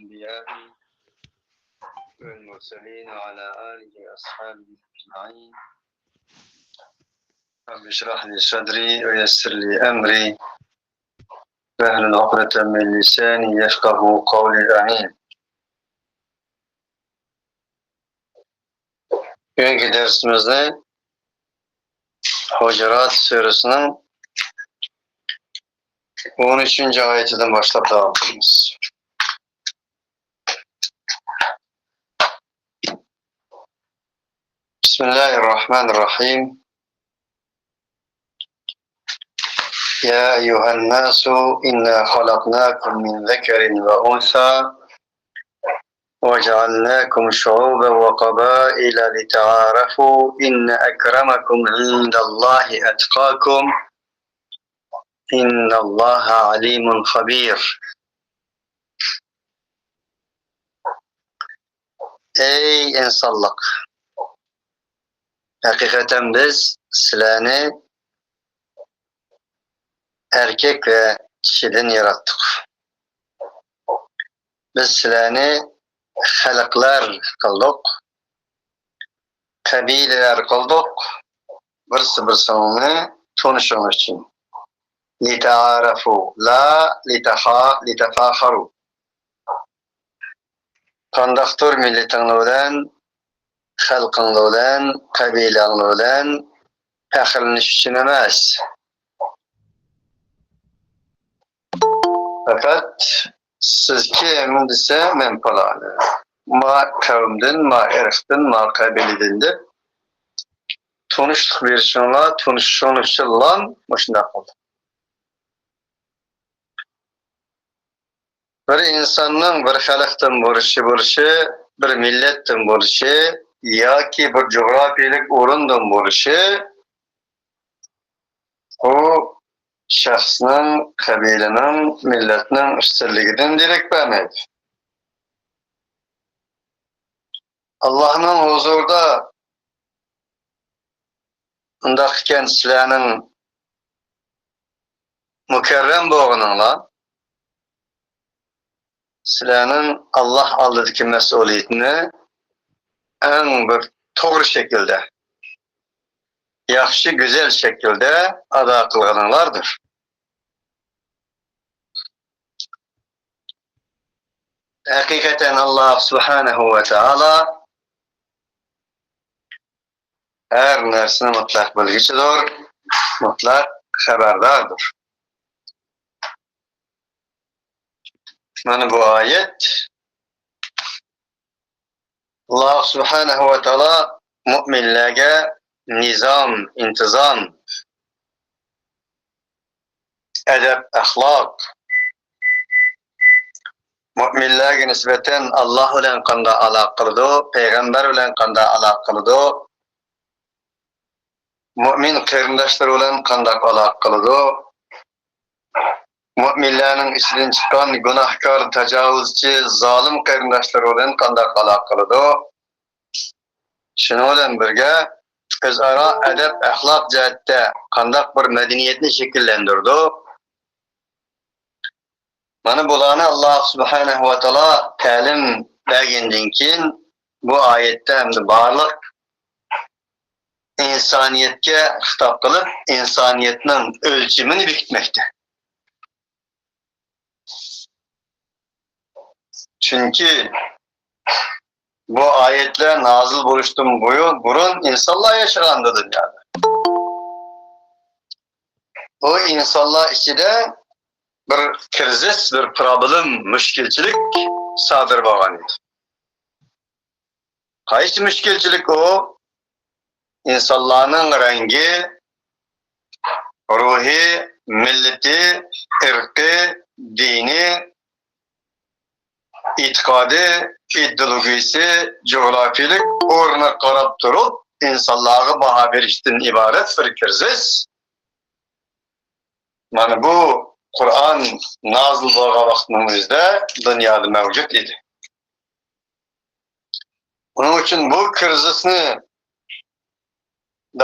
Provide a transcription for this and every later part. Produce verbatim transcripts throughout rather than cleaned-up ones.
الأنبياء والمرسلين وعلى آله وأصحابه أجمعين. رب اشرح لي صدري ويسر لي أمري واحلل عقدة من لساني يفقهوا قولي. آمين. بۈگۈنكى دەرسىمىزنى ھۇجۇرات سۈرىسىنىڭ ئون ئۈچىنچى ئايىتىدىن باشلاپ داۋام قىلىمىز. بسم الله الرحمن الرحيم. يا أيها الناس إنا خلقناكم من ذكر وأنثى وجعلناكم شعوبا وقبائل لتعارفوا إن أكرمكم عند الله أتقاكم إن الله عليم خبير. ئەي ئىنسانلىق! ھەقىقەتەن بىز سىلەرنى ئەركەك ۋە چىشىدىن ياراتتۇق. بىز سىلەرنى خەلقلەر قىلدۇق، قەبىلىلەر قىلدۇق، بىرسى بىرسىڭلارنى تونۇشۇڭلار ئۈچۈن. لتعارفوا، لا لتخا-، لتفاخروا. قانداقتۇر مىللىتىڭلار بىلەن، خەلقىڭلار بىلەن، قەبىلەڭلار بىلەن پەخىرلىنىش ئۈچۈن ئەمەس. پەقەت سىز كىم دېسە، مەن پالانى. ما قەۋمدىن، ما ئىرقتىن، ما قەبىلىدىن دەپ تونۇشلۇق بېرىشىڭلار، تونۇشۇشۇڭلار ئۈچۈنلا مۇشۇنداق قىلدىم. بىر ئىنساننىڭ بىر خەلقتىن بولۇشى، بولۇشى، بىر مىللەتتىن بولۇشى ياكى بىر جۇغراپىيەلىك ئورۇندىن بولۇشى، بۇ شەخسنىڭ، قەبىلىنىڭ، مىللەتنىڭ ئۈستۈنلۈكىدىن دېرەك بەرمەيدۇ. ئاللاھنىڭ ھۇزۇرىدا ئۇنداق ئىكەن، سىلەرنىڭ مۇكەررەم بولغىنىڭلار، سىلەرنىڭ ئاللاھ ئالدىدىكى مەسئۇلىيىتىنى ئەڭ بىر توغرا شەكىلدە، ياخشى، گۈزەل شەكىلدە ئادا قىلغىنىڭلاردۇر. ھەقىقەتەن ئاللاھ سۇبھانەھۇ ۋە تائالا ھەر نەرسىنى مۇتلەق بىلگۈچىدۇر، مۇتلەق خەۋەرداردۇر. مانا بۇ ئايەت ئاللاھ سۇبھانەھۇ ۋە تائالا مۇئمىنلەرگە نىزام، ئىنتىزام، ئەدەپ، ئەخلاق، مۇئمىنلەرگە نىسبەتەن ئاللاھ بىلەن قانداق ئالاقە قىلىدۇ، پەيغەمبەر بىلەن قانداق ئالاقە قىلىدۇ، مۇئمىن قېرىنداشلىرى بىلەن قانداق ئالاقە قىلىدۇ، مۇئمىنلەرنىڭ ئىچىدىن چىققان گۇناھكار، تاجاۋۇزچى، زالىم قېرىنداشلىرى بىلەن قانداق ئالاقە قىلىدۇ، شۇنىڭ بىلەن بىرگە، ئۆزئارا ئەدەپ-ئەخلاق جەھەتتە قانداق بىر مەدەنىيەتنى شەكىللەندۈرىدۇ؟ مانا بۇلارنى ئاللاھ سۇبھانەھۇ ۋە تائالا تەلىم بەرگەندىن كېيىن، بۇ ئايەتتە ھەمدە بارلىق ئىنسانىيەتكە خىتاب قىلىپ، ئىنسانىيەتنىڭ ئۆلچىمىنى بېكىتمەكتە. چۈنكى بۇ ئايەتلەر نازىل بولۇشتىن بۇيرۇن، بۇرۇن ئىنسانلار ياشىغانىدى دۇنيادا. بۇ ئىنسانلار ئىچىدە بىر كىرىزىس، بىر پروبلېم، مۈشكۈلچىلىك سادىر بولغان ئىدى. قايسى مۈشكۈلچىلىك ئۇ؟ ئىنسانلارنىڭ رەڭگى، روھى، مىللىتى، ئىرقى، دىنى، ئېتىقادى، ئىدېئولوگىيىسى، جۇغراپىيەلىك ئورنىغا قاراپ تۇرۇپ ئىنسانلارغا باھا بېرىشتىن ئىبارەت بىر كىرىزىس. مانا بۇ قۇرئان نازىل بولغان ۋاقىتنىڭ ئۆزىدە دۇنيادا مەۋجۇت ئىدى. ئۇنىڭ ئۈچۈن بۇ كىرىزىسنى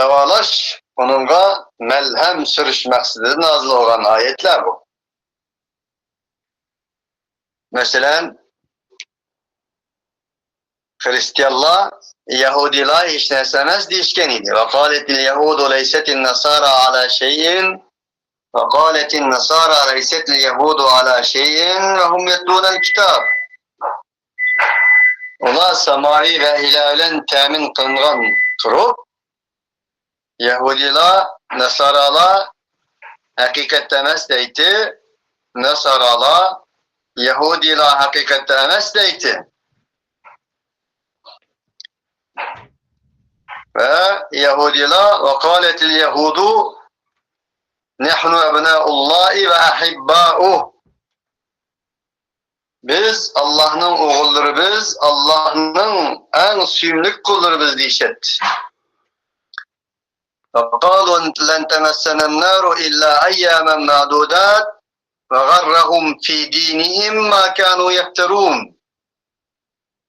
داۋالاش، ئۇنىڭغا مەلھەم سۈرۈش مەقسىتىدە نازىل بولغان ئايەتلەر بۇ. مەسىلەن، خرىستىيانلار، يەھۇدىيلار ھېچ نەرسە ئەمەس دېيىشكەن ئىدى. وقالت اليهود ليست النصارى على شيء، وقالت النصارى ليست اليهود على شيء وهم يتلون الكتاب. ئۇلار سامائى ۋەھىيلەر بىلەن تەمىن قىلىنغان تۇرۇپ، يەھۇدىيلار، ناسارالار ھەقىقەتتە ئەمەس دەيتتى، ناسارالار، يەھۇدىيلار ھەقىقەتتە ئەمەس دەيتتى. ۋە يەھۇدىيلار، وقالت اليهود نحن أبناء الله وأحباؤه. بىز ئاللاھنىڭ ئوغۇللىرى، بىز ئاللاھنىڭ ئەڭ سۆيۈملۈك قۇللىرى بىز دېيىشەتتى. وقالوا لن تمسنا النار إلا أياما معدودات وغرهم في دينهم ما كانوا يفترون.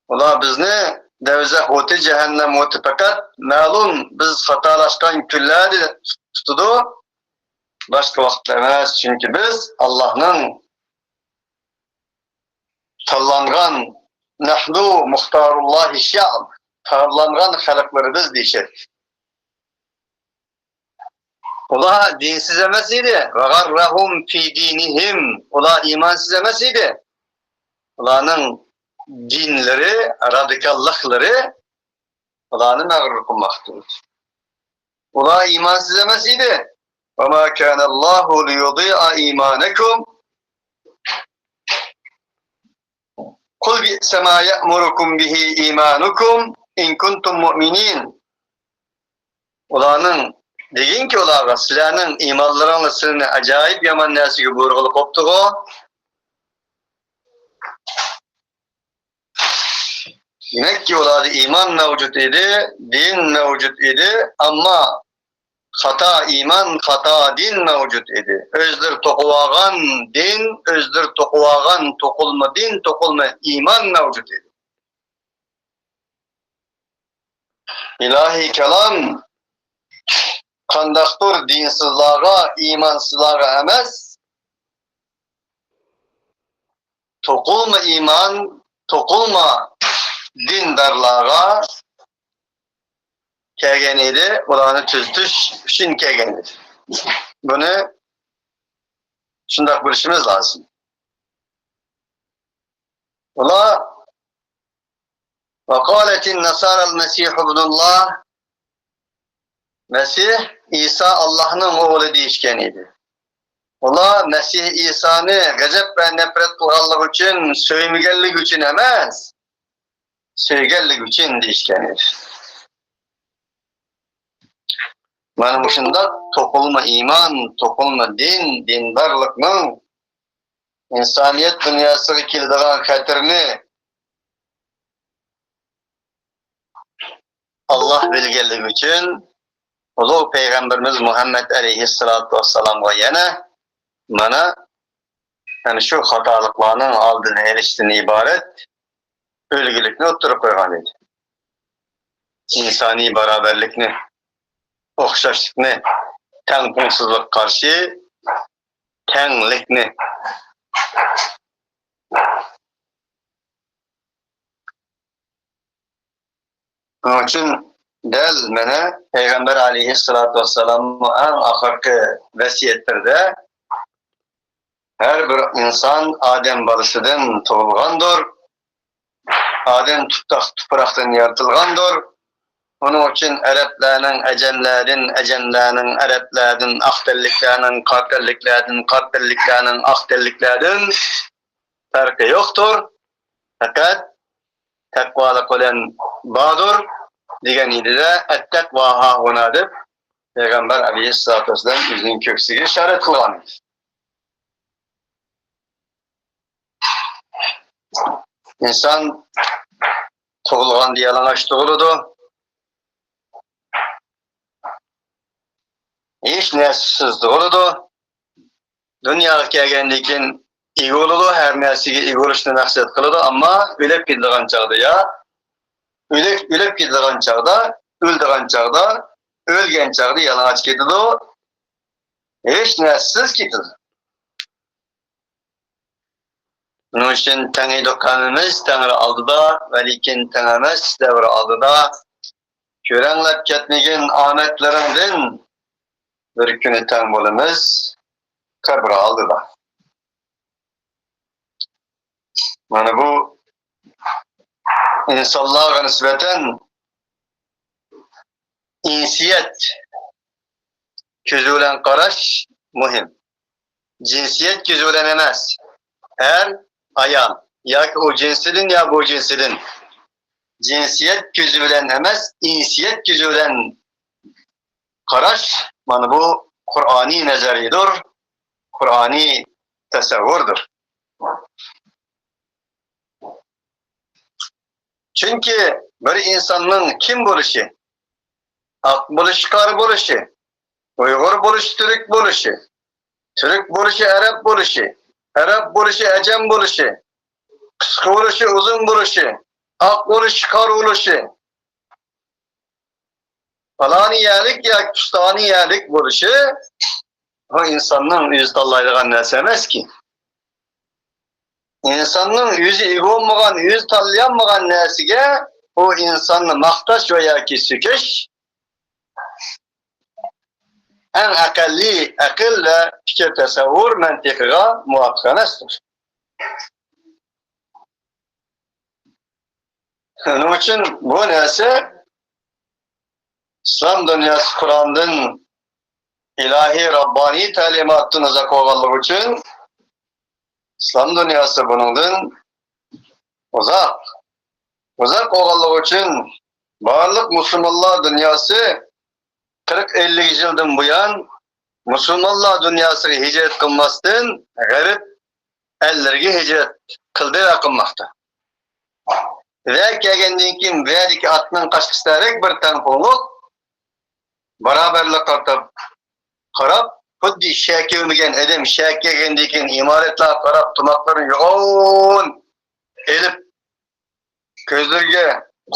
ئۇلار بىزنى دەۋزەخ ئوتى، جەھەننەم ئوتى پەقەت مەلۇم بىز خاتالاشقان كۈنلەردە تۇتىدۇ، باشقا ۋاقىتتا ئەمەس، چۈنكى بىز ئاللاھنىڭ تاللانغان، نەھنۇ مۇختارۇللاھى شەئب، تاللانغان خەلقلىرىبىز دېيىشەتتى. ئۇلار دىنسىز ئەمەس ئىدى. ۋەغەررەھۇم فى دىنىھىم. ئۇلار ئىمانسىز ئەمەس ئىدى. ئۇلارنىڭ دىنلىرى، رادىكاللىقلىرى ئۇلارنى مەغرۇر قىلماقتا ئىدى. ئۇلار ئىمانسىز ئەمەس ئىدى. وما كان الله ليضيع إيمانكم قل بئس ما يأمركم به إيمانكم إن كنتم مؤمنين. ئۇلارنىڭ، دېگىنكى ئۇلارغا، سىلەرنىڭ ئىمانلىرىڭلار سىلەرنى ئاجايىپ يامان نەرسىگە بۇيرۇغىلى قوپتىغۇ. دېمەككى، ئۇلاردا ئىمان مەۋجۇت ئىدى، دىن مەۋجۇت ئىدى، ئەمما خاتا ئىمان، خاتا دىن مەۋجۇت ئىدى. ئۆزلىرى توقۇۋالغان دىن، ئۆزلىرى توقۇۋالغان توقۇلما دىن، توقۇلما ئىمان مەۋجۇت ئىدى. ئىلاھىي كالام قانداقتۇر دىنسىزلارغا، ئىمانسىزلارغا ئەمەس، توقۇلما ئىمان، توقۇلما دىندارلارغا كەلگەن ئىدى، ئۇلارنى تۈزىتىش ئۈچۈن كەلگەن ئىدى. بۇنى شۇنداق بىلىشىمىز لازىم. ئۇلار، وقالت النصارى المسيح ابن الله، مەسىھ ئىسا ئاللاھنىڭ ئوغلى دېيىشكەن ئىدى. ئۇلار مەسىھ ئىسانى غەزەپ ۋە نەپرەت قىلغانلىقى ئۈچۈن، سۆيمىگەنلىكى ئۈچۈن ئەمەس، سۆيگەنلىكى ئۈچۈن دېيىشكەن ئىدى. مانا مۇشۇنداق توقۇلما ئىمان، توقۇلما دىن، دىندارلىقنىڭ ئىنسانىيەت دۇنياسىغا كېلىدىغان خەتىرىنى ئاللاھ بىلگەنلىكى ئۈچۈن، ئۇلۇغ پەيغەمبىرىمىز مۇھەممەد ئەلەيھىسسالاتۇ ۋەسسالامغا يەنە مانا، يەنى شۇ خاتالىقلارنىڭ ئالدىنى ئېلىشتىن ئىبارەت ئۈلگىلىكنى ئوتتۇرىغا قويغان ئىدى. ئىنسانىي باراۋەرلىكنى، ئوخشاشلىقنى، تەڭپۇڭسىزلىققا قارشى تەڭلىكنى. شۇنىڭ ئۈچۈن دەل مانا پەيغەمبەر ئەلەيھىسسالاتۇ ۋەسسالاممۇ ئەڭ ئاخىرقى ۋەسىيەتلىرىدە، ھەر بىر ئىنسان ئادەم بالىسىدىن تۇغۇلغاندۇر، ئادەم تۇپراق، تۇپراقتىن يارىتىلغاندۇر. ئۇنىڭ ئۈچۈن ئەرەبلەرنىڭ ئەجەملەردىن، ئەجەملەرنىڭ ئەرەبلەردىن، ئاق تەنلىكلەرنىڭ قارا تەنلىكلەردىن، قارا تەنلىكلەرنىڭ ئاق تەنلىكلەردىن پەرقى يوقتۇر. پەقەت تەقۋالىق بىلەن باردۇر دېگەن ئىدى-دە، ئەتتەقۋا ھاھۇنا دەپ پەيغەمبەر ئەلەيھىسسالاتۇ ۋەسسالام ئۆزىنىڭ كۆكسىگە ئىشارەت قىلغان ئىدى. ئىنسان تۇغۇلغاندا يالىڭاچ تۇغۇلىدۇ. ھېچ نەرسىسىز تۇغۇلىدۇ. دۇنياغا كەلگەندىن كېيىن ئىگە بولىدۇ، ھەر نەرسىگە ئىگە بولۇشنى مەقسەت قىلىدۇ، ئەمما ئۆلۈپ كېتىدىغان چاغدا يا ئۆلۈپ، ئۆلۈپ كېتىدىغان چاغدا، ئۆلىدىغان چاغدا، ئۆلگەن چاغدا يالىڭاچ كېتىدۇ، ھېچ نەرسىسىز كېتىدۇ. شۇنىڭ ئۈچۈن تەڭ ئىدۇق ھەممىمىز تەڭرى ئالدىدا، ۋەلىكىن تەڭ ئەمەس دەۋر ئالدىدا. كۆرەڭلەپ كەتمىگىن ئامەتلىرىڭدىن، بىر كۈنى تەڭ بولىمىز قەبرە ئالدىدا. مانا بۇ ئىنسانلارغا نىسبەتەن ئىنسىيەت كۆزى بىلەن قاراش مۇھىم. جىنسىيەت كۆزى بىلەن ئەمەس. ئەر، ئايال، ياكى ئۇ جىنسىدىن يا بۇ جىنسىدىن. جىنسىيەت كۆزى بىلەن ئەمەس، ئىنسىيەت كۆزى بىلەن قاراش، مانا بۇ قۇرئانىي نەزەرىيەدۇر، قۇرئانىي تەسەۋۋۇردۇر. چۈنكى بىر ئىنساننىڭ كىم بولۇشى، ئاق بولۇشى، قارا بولۇشى، ئۇيغۇر بولۇشى، تۈرك بولۇشى، تۈرك بولۇشى، ئەرەب بولۇشى، ئەرەب بولۇشى، ئەجەم بولۇشى، قىسقا بولۇشى، ئۇزۇن بولۇشى، ئاق بولۇشى، قارا بولۇشى، پالانى يەرلىك ياكى پۇستانى يەرلىك بولۇشى، بۇ ئىنساننىڭ ئۆزى تاللايدىغان نەرسە ئەمەسكى. ئىنساننىڭ ئۆزى ئىگە بولمىغان، ئۆزى تاللىيالمىغان نەرسىگە ئۇ ئىنساننى ماختاش ۋە ياكى سۆكۈش ئەڭ ئەقەللىي ئەقىل ۋە پىكىر تەسەۋۋۇر مەنتىقىغا مۇۋاپىق ئەمەستۇر. شۇنىڭ ئۈچۈن بۇ نەرسە ئىسلام دۇنياسى قۇرئاندىن، ئىلاھىي راببانىي تەلىماتتىن ئۇزاق بولغانلىقى ئۈچۈن ئىسلام دۇنياسى بۇنىڭدىن ئۇزاق. ئۇزاق بولغانلىقى ئۈچۈن بارلىق مۇسۇلمانلار دۇنياسى قىرىق ئەللىك يىلدىن بۇيان مۇسۇلمانلار دۇنياسىغا ھىجرەت قىلماستىن، غەرب ئەللىرىگە ھىجرەت قىلدى ۋە قىلماقتا. ۋە كەلگەندىن كېيىن ۋەدىكى ئاتنىڭ قاچقۇسىدەك بىر تەڭپۇڭلۇق، باراۋەرلىك قارىتىپ قاراپ، خۇددى شەكى ئۆمىگەن ئادەم شەكى كەلگەندىن كېيىن ئىمارەتلەرگە قاراپ تۇماقلىرىنى يوغان ئېلىپ، كۆزلىرىگە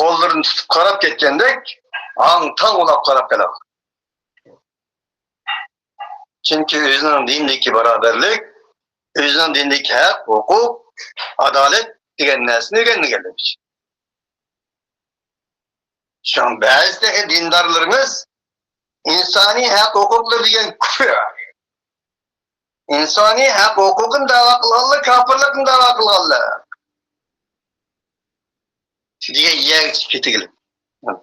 قوللىرىنى تۇتۇپ قاراپ كەتكەندەك، ھاڭ-تاڭ بولاپ قاراپ قالىدۇ. چۈنكى ئۆزىنىڭ دىنىدىكى باراۋەرلىك، ئۆزىنىڭ دىنىدىكى ھەق، ھوقۇق، ئادالەت دېگەن نەرسىنى ئۆگەنمىگەنلىكى ئۈچۈن. شۇڭا بەزى تېخى دىندارلىرىمىز ئىنسانىي ھەق ھوقۇقلىرى دېگەن كۇفر. ئىنسانىي ھەق ھوقۇقىنى دەۋا قىلغانلار، كاپىرلىقنى دەۋا قىلغانلار دېگەن يەرگە چىقىپ كېتىگىلى.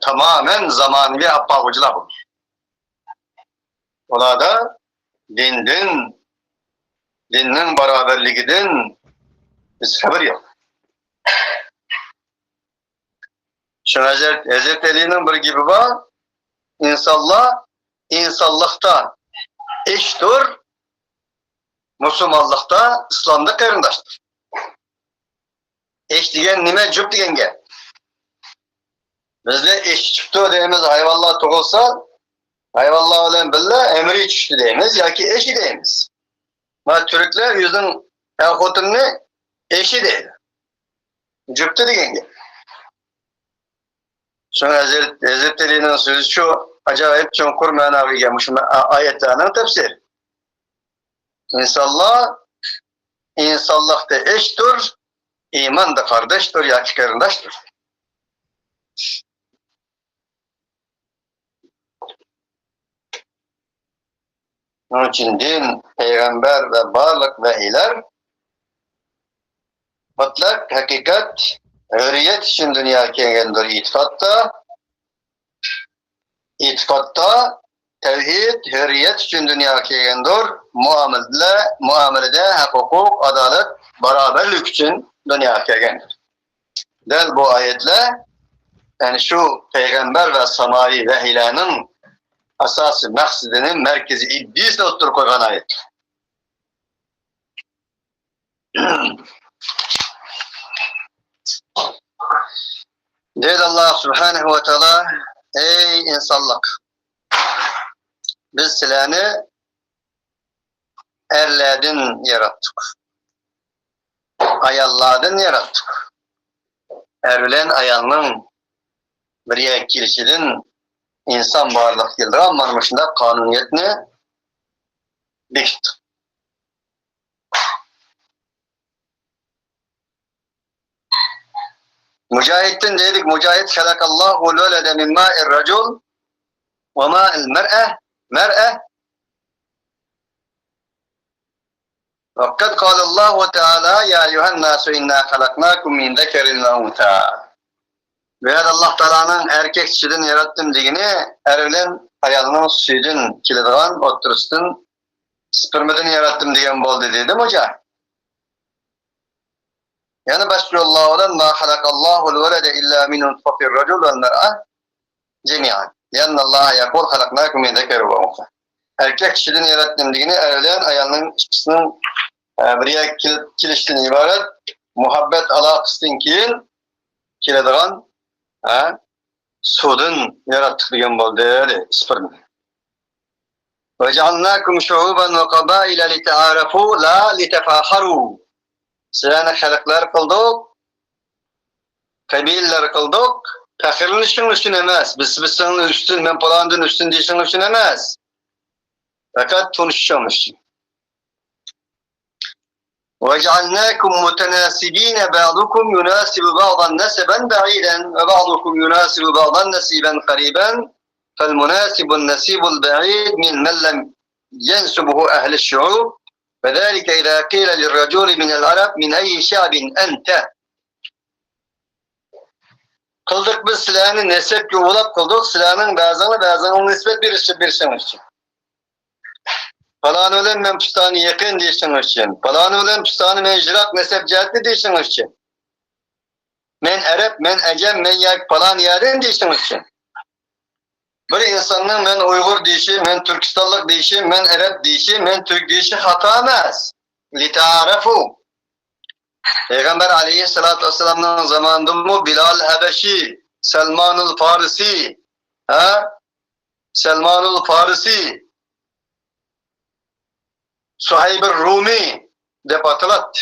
تامامەن زامانىۋى ئاپپاغۇچىلار بۇلار. ئۇلاردا دىندىن، دىننىڭ باراۋەرلىكىدىن ھېچ خەۋىرى يوق. شۇڭا ھەزرەت، ھەزرىتى ئەلىنىڭ بىر گېپى بار، ئىنسانلار ئىنسانلىقتا ئېشتۇر، مۇسۇلمانلىقتا، ئىسلامدا قېرىنداشتۇر. ئېش دېگەن نېمە؟ جۈپ دېگەن گەپ. بىزدە ئېشى چىقتى دەيمىز، ھايۋانلار تۇغۇلسا، ھايۋانلار بىلەن بىللە ئەمرى چۈشتى دەيمىز ياكى ئېشى دەيمىز. مانا تۈركلەر ئۆزىنىڭ ئەر-خوتۇنىنى ئېشى دەيدۇ. جۈپتى دېگەن گەپ. شۇڭا ھەزرەت، ھەزرىتى ئەلىنىڭ سۆزى شۇ ئاجايىپ چوڭقۇر مەناغا ئىگە مۇشۇ ئا-، ئايەتلەرنىڭ تەپسىرى. ئىنسانلار ئىنسانلىقتا ئېشتۇر، ئىماندا قارداشتۇر ياكى قېرىنداشتۇر. شۇنىڭ ئۈچۈن دىن، پەيغەمبەر ۋە بارلىق ۋەھىيلەر مۇتلەق ھەقىقەت، ھۆرىيەت ئۈچۈن دۇنياغا كەلگەندۇر ئېتىقادتا. ئېتىقادتا تەۋھىد، ھۆرىيەت ئۈچۈن دۇنياغا كەلگەندۇر. مۇئامىلىدە، مۇئامىلىدە ھەق-ھوقۇق، ئادالەت، باراۋەرلىك ئۈچۈن دۇنياغا كەلگەندۇر. دەل بۇ ئايەتلەر، يەنى شۇ پەيغەمبەر ۋە ساماۋى ۋەھىيلەرنىڭ ئاساسىي مەقسىتىنى، مەركىزىي ئىدىيىسىنى ئوتتۇرىغا قويغان ئايەتلەر. دەيدۇ ئاللا سۇبھانەھۇ ۋە تائالا، ئەي ئىنسانلىق! بىز سىلەرنى ئەرلەردىن ياراتتۇق، ئاياللاردىن ياراتتۇق. ئەر بىلەن ئايالنىڭ بىر يەرگە كېلىشىدىن ئىنسان بارلىققا كېلىدىغان مانا مۇشۇنداق قانۇنىيەتنى بېكىتتۇق. مۇجاھىدتىن دېدۇق، مۇجاھىد خەلەقەللاھۇل ۋەلەدە مىن مائىر رەجۇل ۋە مائىل مەرئە، مەرئە. ۋەقەد قالەللاھۇ تەئالا يا ئەييۇھەن ناسۇ ئىننا خەلەقناكۇم مىن زەكەرىن ۋە ئۇنسا. بۇ يەردە ئاللاھ تائالانىڭ ئەركەك چىشىدىن ياراتتىم دېگىنى ئەر بىلەن ئايالنىڭ سۈيىدىن كېلىدىغان، ئوتتۇرىسىدىن، سپېرمىدىن ياراتتىم دېگەن بولدى، دېدى مۇجاھىد. يەنە باشقا يوللار بىلەن ما خەلەقەللاھۇل ۋەلەدە ئىللا مىن نۇتفەتىر رەجۇل ۋەل مەرئە جەمىئەن. لىئەننەللاھە يەقۇل خەلەقناكۇم مىن زەكەرىن ۋە ئۇنسا. ئەركەك چىشىدىن ياراتتىم دېگىنى ئەر بىلەن ئايالنىڭ ئىككىسىنىڭ، ئە، بىر يەرگە كېلىپ كېلىشتىن ئىبارەت مۇھەببەت ئالاقىسىدىن كېيىن كېلىدىغان، ئە، سۇدىن ياراتتۇق دېگەن بولدى، دېدى، سپېرمنى. ۋەجەئەلناكۇم شۇئۇبەن ۋە قەبائىلە لىتەئارەفۇ لا لىتەفاخەرۇ. سىلەرنى خەلقلەر قىلدۇق، قەبىلىلەر قىلدۇق، پەخىرلىنىشىڭ ئۈچۈن ئەمەس، بىز، بىز سېنىڭدىن ئۈستۈن، مەن پالانىدىن ئۈستۈن دېيىشىڭ ئۈچۈن ئەمەس، پەقەت تونۇشۇشۇڭ ئۈچۈن. وجعلناكم متناسبين بعضكم يناسب بعضا نسبا بعيدا وبعضكم يناسب بعضا نسبا قريبا فالمناسب النسيب البعيد ممن لم ينسبه أهل الشعوب وذلك إذا قيل للرجل من العرب من أي شعب أنت. قىلدۇق بىز سىلەرنى نەسەبكە ئۇلاپ قىلدۇق، سىلەرنىڭ بەزىڭلار بەزىڭلار نىسبەت بېرىش، بېرىشىڭ ئۈچۈن. پالانى بىلەن مەن پۇستانى يېقىن دېيىشىڭ ئۈچۈن، پالانى بىلەن پۇستانى مەن يىراق نەسەب جەھەتتە دېيىشىڭ ئۈچۈن، مەن ئەرەب، مەن ئەجەم، مەن ياكى پالان يەردىن دېيىشىڭ ئۈچۈن. بىر ئىنساننىڭ مەن ئۇيغۇر دېيىشى، مەن تۈركىستانلىق دېيىشى، مەن ئەرەب دېيىشى، مەن تۈرك دېيىشى خاتا ئەمەس. لىتەئارەفۇ. پەيغەمبەر ئەلەيھىسسالاتۇ ۋەسسالامنىڭ زامانىدىمۇ بىلال ھەبەشى، سەلمانۇل فارسى، ھە؟ سەلمانۇل فارسى، سۇھەيبۇر رۇمى دەپ ئاتىلاتتى.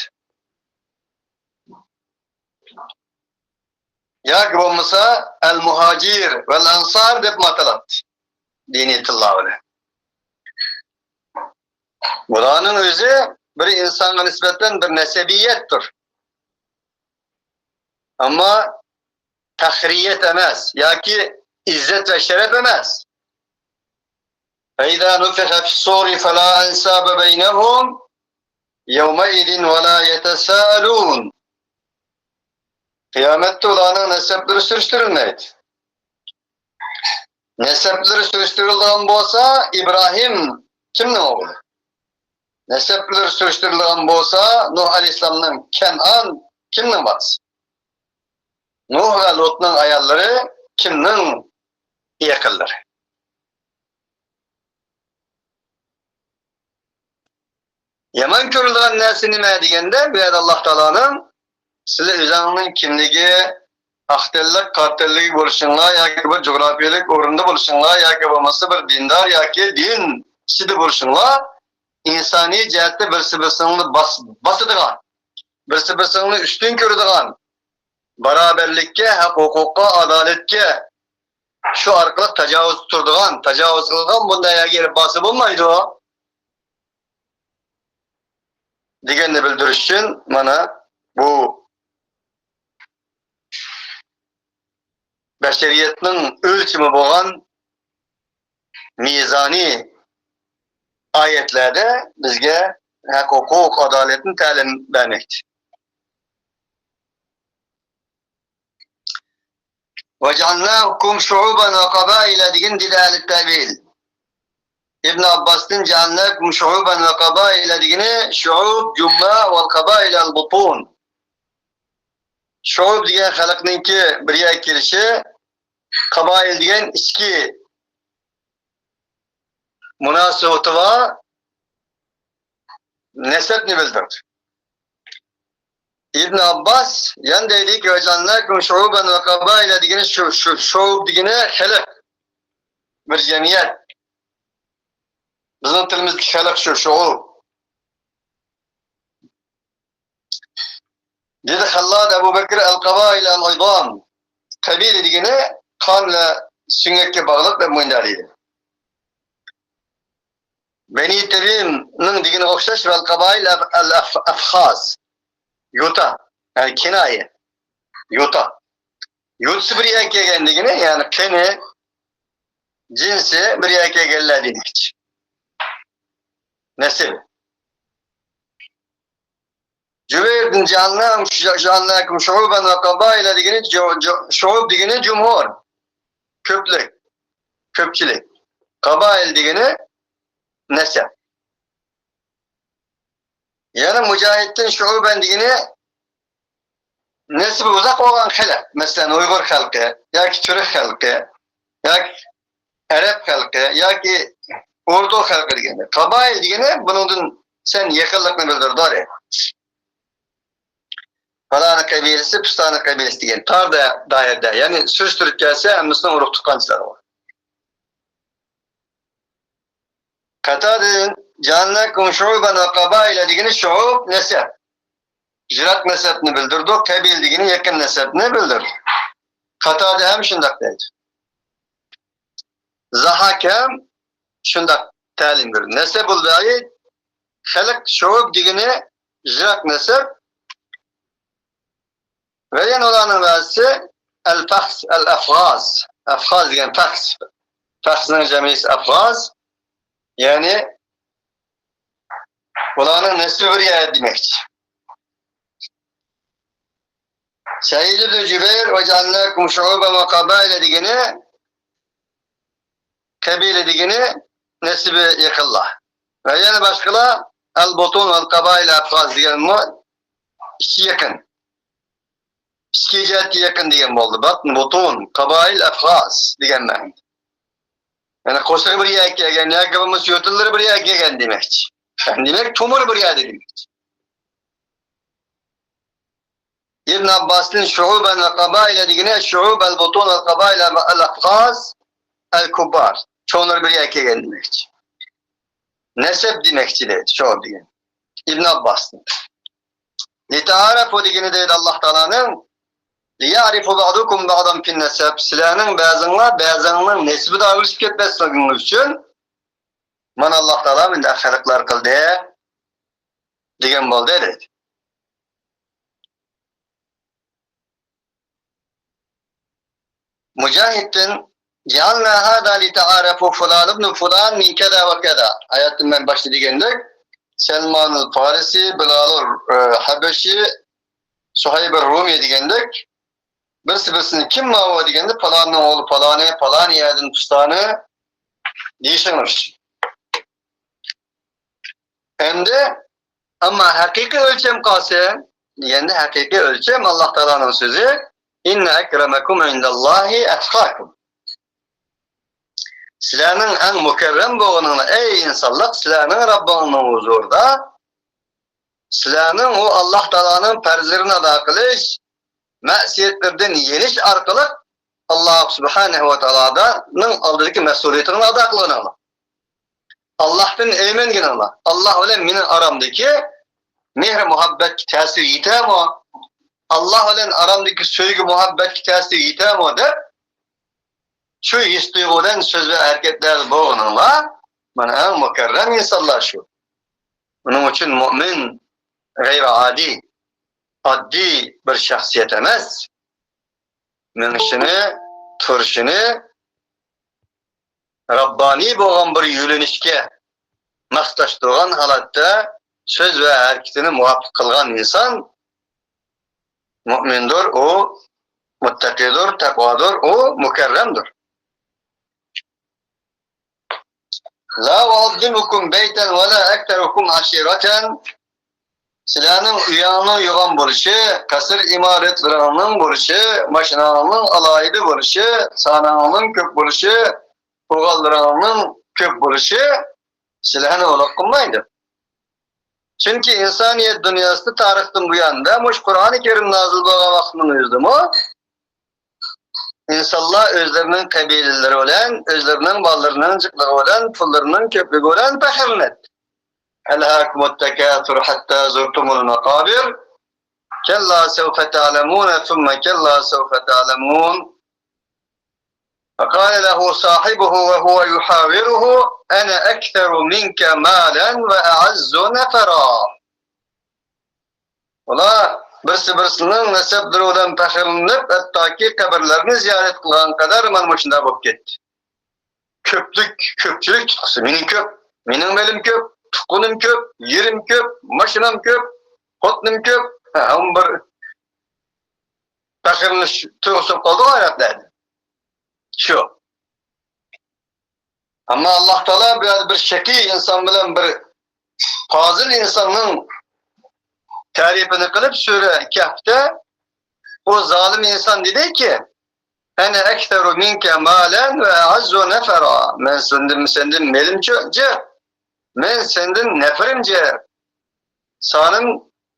ياكى بولمىسا ئەل مۇھاجىر ۋەل ئەنسار دەپمۇ ئاتىلاتتى. دىنىي تىللار بىلەن. بۇلارنىڭ ئۆزى بىر ئىنسانغا نىسبەتەن بىر نەسەبىيەتتۇر. ئەمما پەخرىيەت ئەمەس ياكى ئىززەت ۋە شەرەپ ئەمەس. فإذا نفخ في الصور فلا أنساب بينهم يومئذ ولا يتساءلون. قىيامەتتە ئۇلارنىڭ نەسەبلىرى سۈرۈشتۈرۈلمەيدۇ. نەسەبلىرى سۈرۈشتۈرۈلىدىغان بولسا، ئىبراھىم كىمنىڭ ئوغلى؟ نەسەبلىرى سۈرۈشتۈرۈلىدىغان بولسا، نۇھ ئەلەيھىسسالامنىڭ، كەنئان كىمنىڭ بالىسى؟ نۇھ ۋە لۇتنىڭ ئاياللىرى كىمنىڭ يېقىنلىرى؟ يامان كۆرۈلىدىغان نەرسە نېمە دېگەندە، بۇ يەردە ئاللاھ تائالانىڭ سىلەر ئۆزۈڭنىڭ كىملىكى، ئاق تەنلىك، قارا تەنلىك بولۇشۇڭلار ياكى بىر جۇغراپىيەلىك ئورۇندا بولۇشۇڭلار ياكى بولمىسا بىر دىندار ياكى دىن ئىچىدە بولۇشۇڭلار ئىنسانىي جەھەتتە بىرسى بىرسىنى باس-، باسىدىغان، بىرسى بىرسىنى ئۈستۈن كۆرىدىغان، باراۋەرلىككە، ھەق ھوقۇققا، ئادالەتكە شۇ ئارقىلىق تاجاۋۇز تۇرىدىغان، تاجاۋۇز قىلغان بۇنداق يەرگە ئېلىپ بارسا بولمايدۇ دېگەننى بىلدۈرۈش ئۈچۈن مانا بۇ بەشەرىيەتنىڭ ئۆلچىمى بولغان مىزانى ئايەتلەردە بىزگە ھەق ھوقۇق، ئادالەتنى تەلىم بەرمەكتە. وجعلناكم شعوبا وقبائل دېگىنى دېدى ئەھلى تەۋىل. ئىبن ئابباستىن جعلناكم شعوبا وقبائل دېگىنى شعوب جمة والقبائل البطون. شعوب دېگەن خەلقنىڭكى بىر يەرگە كېلىشى، قابائىل دېگەن ئىچكى مۇناسىۋىتى بار نەسەبنى بىلدۈردى. ئىبن ئابباس يەنە دەيدىكى، وجعلناكم شعوبا وقبائل دېگىنى شۇ، شۇ، شعوب دېگىنى خەلق، بىر جەمئىيەت. بىزنىڭ تىلىمىزدىكى خەلق شۇ، شعوب. دېدى خەللاد ئەبۇ بەكرى، القبائل العظام. قەبىلە دېگىنى قان ۋە سۆڭەككە باغلىق دەپ مۇنداق دەيدۇ. بەنى تەمىمنىڭ دېگىنىگە ئوخشاش، ۋەل قابائىل ئەف-، ئەل ئەف-، ئەفخاز. يوتا. يەنى كىنايە. يوتا. يۇرتى بىر يەرگە كەلگەن دېگىنى، يەنى قېنى، جىنسى بىر يەرگە كەلگەنلەر دېمەكچى. نەسەب. جۇبەيردىن جەئەلناكۇم شۇئۇبەن ۋە قابائىلە دېگىنى جۇ-، جۇ-، شۇئۇب دېگىنى جۇمھۇر. كۆپلۈك. كۆپچىلىك. قابائىل دېگىنى نەسەب. يەنە مۇجاھىدتىن شۇئۇبەن دېگىنى نەسىبى ئۇزاق بولغان خەلق، مەسىلەن، ئۇيغۇر خەلقى ياكى تۈرك خەلقى ياكى ئەرەب خەلقى ياكى ئوردۇ خەلقى دېگەندە. قابائىل دېگىنى بۇنىڭدىن سەن يېقىنلىقنى بىلدۈرىدۇ دەيدۇ. پالانى قەبىلىسى، پىستانى قەبىلىسى دېگەن تار دا-، دائىرىدە، يەنى سۈرۈشتۈرۈپ كەلسە ھەممىسىنىڭ ئۇرۇق تۇغقانچىلىرى بار. قاتادىدىن جەئەلناكۇم شۇئۇبەن ۋە قابائىلە دېگىنى شۇئۇب نەسەب. يىراق نەسەبنى بىلدۈرىدۇ. قەبىلە دېگىنى يېقىن نەسەبنى بىلدۈرىدۇ. قاتادە ھەم شۇنداق دەيدۇ. زاھاك ھەم شۇنداق تەلىم بېرىدۇ. نەسەبۇل بەئىد، خەلق، شۇئۇب دېگىنى يىراق نەسەب. ۋە يەنە ئۇلارنىڭ بەزىسى ئەل-پەخس، ئەل-ئەفغاز. ئەفغاز دېگەن پەخس. پەخسنىڭ جەمئىسى ئەفغاز. يەنى ئۇلارنىڭ نەسلى بىر يەر دېمەكچى. سەئىد ئىبن جۇبەير ۋە جەئەلناكۇم شۇئۇبەن ۋە قابائىلە دېگىنى قەبىلە دېگىنى نەسىبى يېقىنلار. ۋە يەنە باشقىلار ئەل-بۇتۇن ۋەل-قابائىل ئەفغاز دېگەنمۇ ئىچى يېقىن. ئىچكى جەھەتتە يېقىن دېگەن بولدى. باتن، بۇتۇن، قابائىل، ئەفغاز دېگەن مەنىدە. يەنى قوشنىغا بىر يەرگە كەلگەن ياكى بولمىسا يۇرتلىرى بىر يەرگە كەلگەن دېمەكچى. يەنى دېمەك، تومۇرى بىر يەردە دېمەكچى. ئىبن ئابباستىن شۇئۇبەن ۋە قابائىلە دېگىنى شۇئۇب ئەل-بۇتۇن ۋەل-قابائىل ئەل-ئەفغاز ئەل-كۇببار. چوڭلىرى بىر يەرگە كەلگەن دېمەكچى. نەسەب دېمەكچى دەيدۇ، شۇئۇب دېگەن. ئىبن ئابباستىن. لىتەئارەفۇ دېگىنى دەيدۇ ئاللاھ تائالانىڭ، لىيەئرىفۇ بەئدۇكۇم بەئدەن فىن نەسەب، سىلەرنىڭ بەزىڭلار بەزىڭنىڭ نەسىبىدە ئايرىلىشىپ كەتمەسلىكىڭلار ئۈچۈن مانا ئاللاھ تائالا مۇنداق خەلقلەر قىلدى دېگەن بولدى دەيدۇ. مۇجاھىدتىن، جەئەلنا ھازا لىتەئارەفۇ فۇلان ئىبنۇ فۇلان مىن كەزا ۋە كەزا. ئايەتتىن مەن باشتا دېگەندەك، سەلمانۇل پارىسى، بىلالۇل، ئە، ھەبەشى، سۇھەيبۇر رۇمى دېگەندەك، بىرسى بىرسىنى كىم ماۋۇ دېگەندە، پالاننىڭ ئوغلى پالانى، پالان يەردىن پۇستانى دېيىشىڭلار ئۈچۈن. ئەمدى، ئەمما ھەقىقىي ئۆلچەم قالسا، دېگەندە ھەقىقىي ئۆلچەم ئاللاھ تائالانىڭ سۆزى، ئىننە ئەكرەمەكۇم ئىندەللاھى ئەتقاكۇم. سىلەرنىڭ ئەڭ مۇكەررەم بولغىنىڭلار، ئەي ئىنسانلار، سىلەرنىڭ رەببىڭنىڭ ھۇزۇرىدا سىلەرنىڭ ئۇ ئاللاھ تائالانىڭ پەرزلىرىنى ئادا قىلىش، مەسىيەتلىرىدىن يېنىش ئارقىلىق ئاللاھ سۇبھانەھۇ ۋە تائالانىڭ ئالدىدىكى مەسئۇلىيىتىڭلارنى ئادا قىلغىنىڭلار. ئاللاھتىن ئەيمەنگىنىڭلار. ئاللاھ بىلەن مېنىڭ ئارامدىكى مېھرى مۇھەببەتكە تەسىر يېتەرمۇ؟ ئاللاھ بىلەن ئارامدىكى سۆيگۈ مۇھەببەتكە تەسىر يېتەرمۇ دەپ، شۇ ھېس تۇيغۇ بىلەن سۆز ۋە ھەرىكەتلەردە بولغىنىڭلار، مانا ئەڭ مۇكەررەم ئىنسانلار شۇ. ئۇنىڭ ئۈچۈن مۇئمىن غەيرىئادىي، ئاددىي بىر شەخسىيەت ئەمەس. مېڭىشىنى، تۇرۇشىنى رەببانىي بولغان بىر يۆنىلىشكە ماسلاشتۇرغان ھالەتتە سۆز ۋە ھەرىكىتىنى مۇۋاپىق قىلغان ئىنسان مۇئمىندۇر، ئۇ مۇتتەقىدۇر، تەقۋادۇر، ئۇ مۇكەررەمدۇر. لا أعظمكم بيتا ولا أكثركم عشيرة. سىلەرنىڭ ئۆيۈڭنىڭ يوغان بولۇشى، قەسىر ئىمارەتلىرىڭنىڭ بولۇشى، ماشىناڭنىڭ ئالاھىدە بولۇشى، سانىڭنىڭ كۆپ بولۇشى، ئوغۇللىرىڭنىڭ كۆپ بولۇشى سىلەرنى ئۇلۇغ قىلمايدۇ. چۈنكى ئىنسانىيەت دۇنياسىدا تارىختىن بۇيان ۋە مۇشۇ قۇرئانى كەرىم نازىل بولغان ۋاقىتنىڭ ئۆزىدىمۇ ئىنسانلار ئۆزلىرىنىڭ قەبىلىلىرى بىلەن، ئۆزلىرىنىڭ بالىلىرىنىڭ جىقلىقى بىلەن، پۇللىرىنىڭ كۆپلۈكى بىلەن پەخىرلىنەتتى. ألهاكم التكاثر حتى زرتم المقابر كلا سوف تعلمون ثم كلا سوف تعلمون. فقال له صاحبه وهو يحاوره أنا أكثر منك مالا وأعز نفرا. ئۇلار بىرسى-بىرسىنىڭ نەسەبلىرى بىلەن پەخىرلىنىپ، ھەتتاكى قەبرىلەرنى زىيارەت قىلغان قەدەر مانا مۇشۇنداق بولۇپ كەتتى. كۆپلۈك، كۆپچىلىك تۇتقۇسى، مېنىڭ كۆپ، مېنىڭ مېلىم كۆپ، تۇغقىنىم كۆپ، يېرىم كۆپ، ماشىنام كۆپ، خوتۇنۇم كۆپ. ھە، ھەممە بىر پەخىرلىنىش تۇيغۇسى بولۇپ قالدىغۇ ھاياتلاردا. شۇ. ئەمما ئاللاھ تائالا بۇ يەردە بىر شەقىي ئىنسان بىلەن بىر پازىل ئىنساننىڭ تەرىپىنى قىلىپ، سۈرە كەھفتە ئۇ زالىم ئىنسان دېدىكى، «ئەنە ئەكسەرۇ مىنكە مالەن ۋە ئەئەززۇ نەفەرا.» مەن سەندىن، سەندىن مېلىم چۆ-، جىق، مەن سەندىن نەپىرىم جىق. سانىم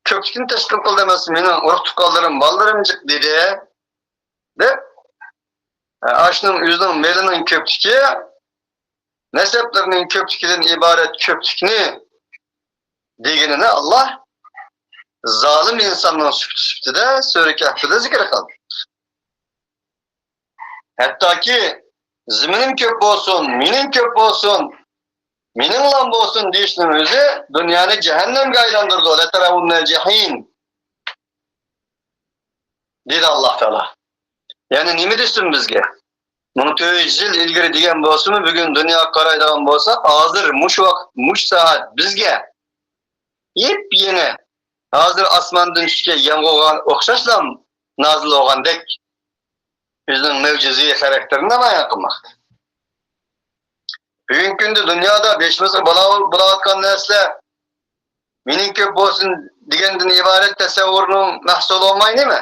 كۆپلۈكنى تەشكىل قىلدى ئەمەس، مېنىڭ ئۇرۇق-تۇغقانلىرىم، بالىلىرىم جىق دېدى. دەپ، ئاشۇنىڭ ئۆزىنىڭ مېلىنىڭ كۆپلۈكى، نەسەبلىرىنىڭ كۆپلۈكىدىن ئىبارەت كۆپلۈكنى دېگىنىنى ئاللاھ زالىم ئىنساننىڭ سۈپىتى سۈپىتىدە سۈرە كەھفىدە زىكىر قىلدى. ھەتتاكى زېمىنىم كۆپ بولسۇن، مېنىڭ كۆپ بولسۇن، مېنىڭلام بولسۇن دېيىشنىڭ ئۆزى دۇنيانى جەھەننەمگە ئايلاندۇرىدۇ. لەتەرەۋۇننەل جەھىم. دېدى ئاللاھ تائالا. يەنى نېمە دېسۇن بىزگە؟ مىڭ تۆت يۈز يىل ئىلگىرى دېگەن بولسىمۇ، بۈگۈن دۇنياغا قارايدىغان بولساق، ھازىر مۇشۇ ۋاقىت، مۇشۇ سائەت بىزگە يېپيېڭى، ھازىر ئاسماندىن چۈشكەن يامغۇرغا ئوخشاشلا نازىل بولغاندەك، ئۆزىنىڭ مۆجىزىۋى خاراكتېرىنى نامايان قىلماقتا. بۈگۈنكى كۈندە دۇنيادا بېشىمىزغا بالا بولاۋاتقان نەرسىلەر مېنىڭ كۆپ بولسۇن دېگەندىن ئىبارەت تەسەۋۋۇرنىڭ مەھسۇلى بولماي نېمە؟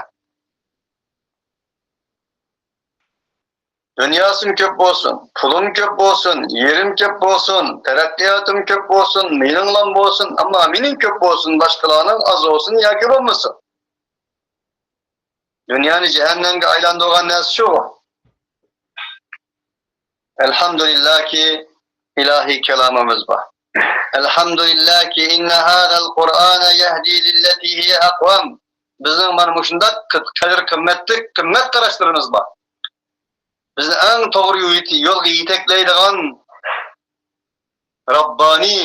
دۇنياسىم كۆپ بولسۇن، پۇلۇم كۆپ بولسۇن، يېرىم كۆپ بولسۇن، تەرەققىياتىم كۆپ بولسۇن، مېنىڭلام بولسۇن، ئەمما مېنىڭ كۆپ بولسۇن، باشقىلارنىڭ ئاز بولسۇن ياكى بولمىسۇن. دۇنيانى جەھەننەمگە ئايلاندۇرغان نەرسە شۇ. ئەلھەمدۇلىللاھكى، ئىلاھىي كالامىمىز بار. ئەلھەمدۇلىللاھكى، ئىننە ھازەل قۇرئانە يەھدى لىللەتى ھىيە ئەقۋەم. بىزنىڭ مانا مۇشۇنداق قەدىر-قىممەتلىك، قىممەت قاراشلىرىمىز بار. بىزنى ئەڭ توغرا يول-، يولغا يېتەكلەيدىغان رەببانىي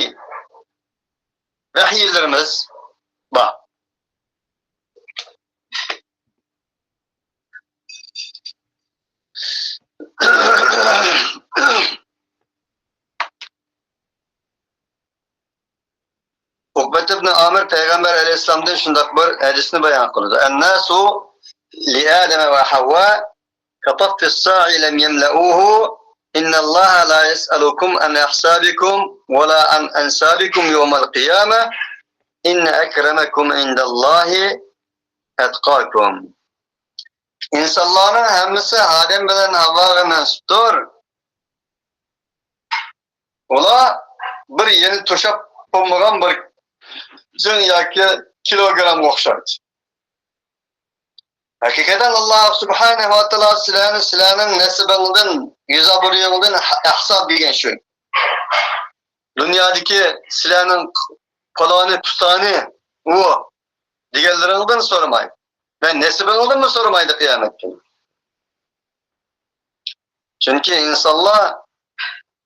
ۋەھىيلىرىمىز بار. ئۇقبەت ئىبنى ئامىر پەيغەمبەر ئەلەيھىسسالامدىن شۇنداق بىر ھەدىسنى بايان قىلىدۇ: «ئەنناسۇ لىئادەمە ۋە ھەۋۋا كەتەففىس ساعى لەم يەملەئۇھۇ، ئىننەللاھە لا يەسئەلۇكۇم ئەن ئەھسابىكۇم ۋە لا ئەن ئەنسابىكۇم يەۋمەل قىيامە، ئىننە ئەكرەمەكۇم ئىندەللاھى ئەتقاكۇم.» ئىنسانلارنىڭ ھەممىسى ئادەم بىلەن ھاۋاغا مەنسۇپتۇر. ئۇلار بىر يېنى توشاپ بولمىغان بىر جىڭ ياكى كىلوگرامغا ئوخشايدۇ. ھەقىقەتەن، ئاللاھ سۇبھانەھۇ ۋە تائالا سىلەرنى سىلەرنىڭ نەسىبىڭدىن، يۈز ئابرۇيۇڭدىن ئەھساب دېگەن شۇ. دۇنيادىكى سىلەرنىڭ پالانى، پۇتانى، ئۇ دېگەنلىرىڭدىن سورىمايدۇ. مەن نېسىبىڭدىنمۇ سورىمايدۇ قىيامەت كۈنى. چۈنكى ئىنسانلار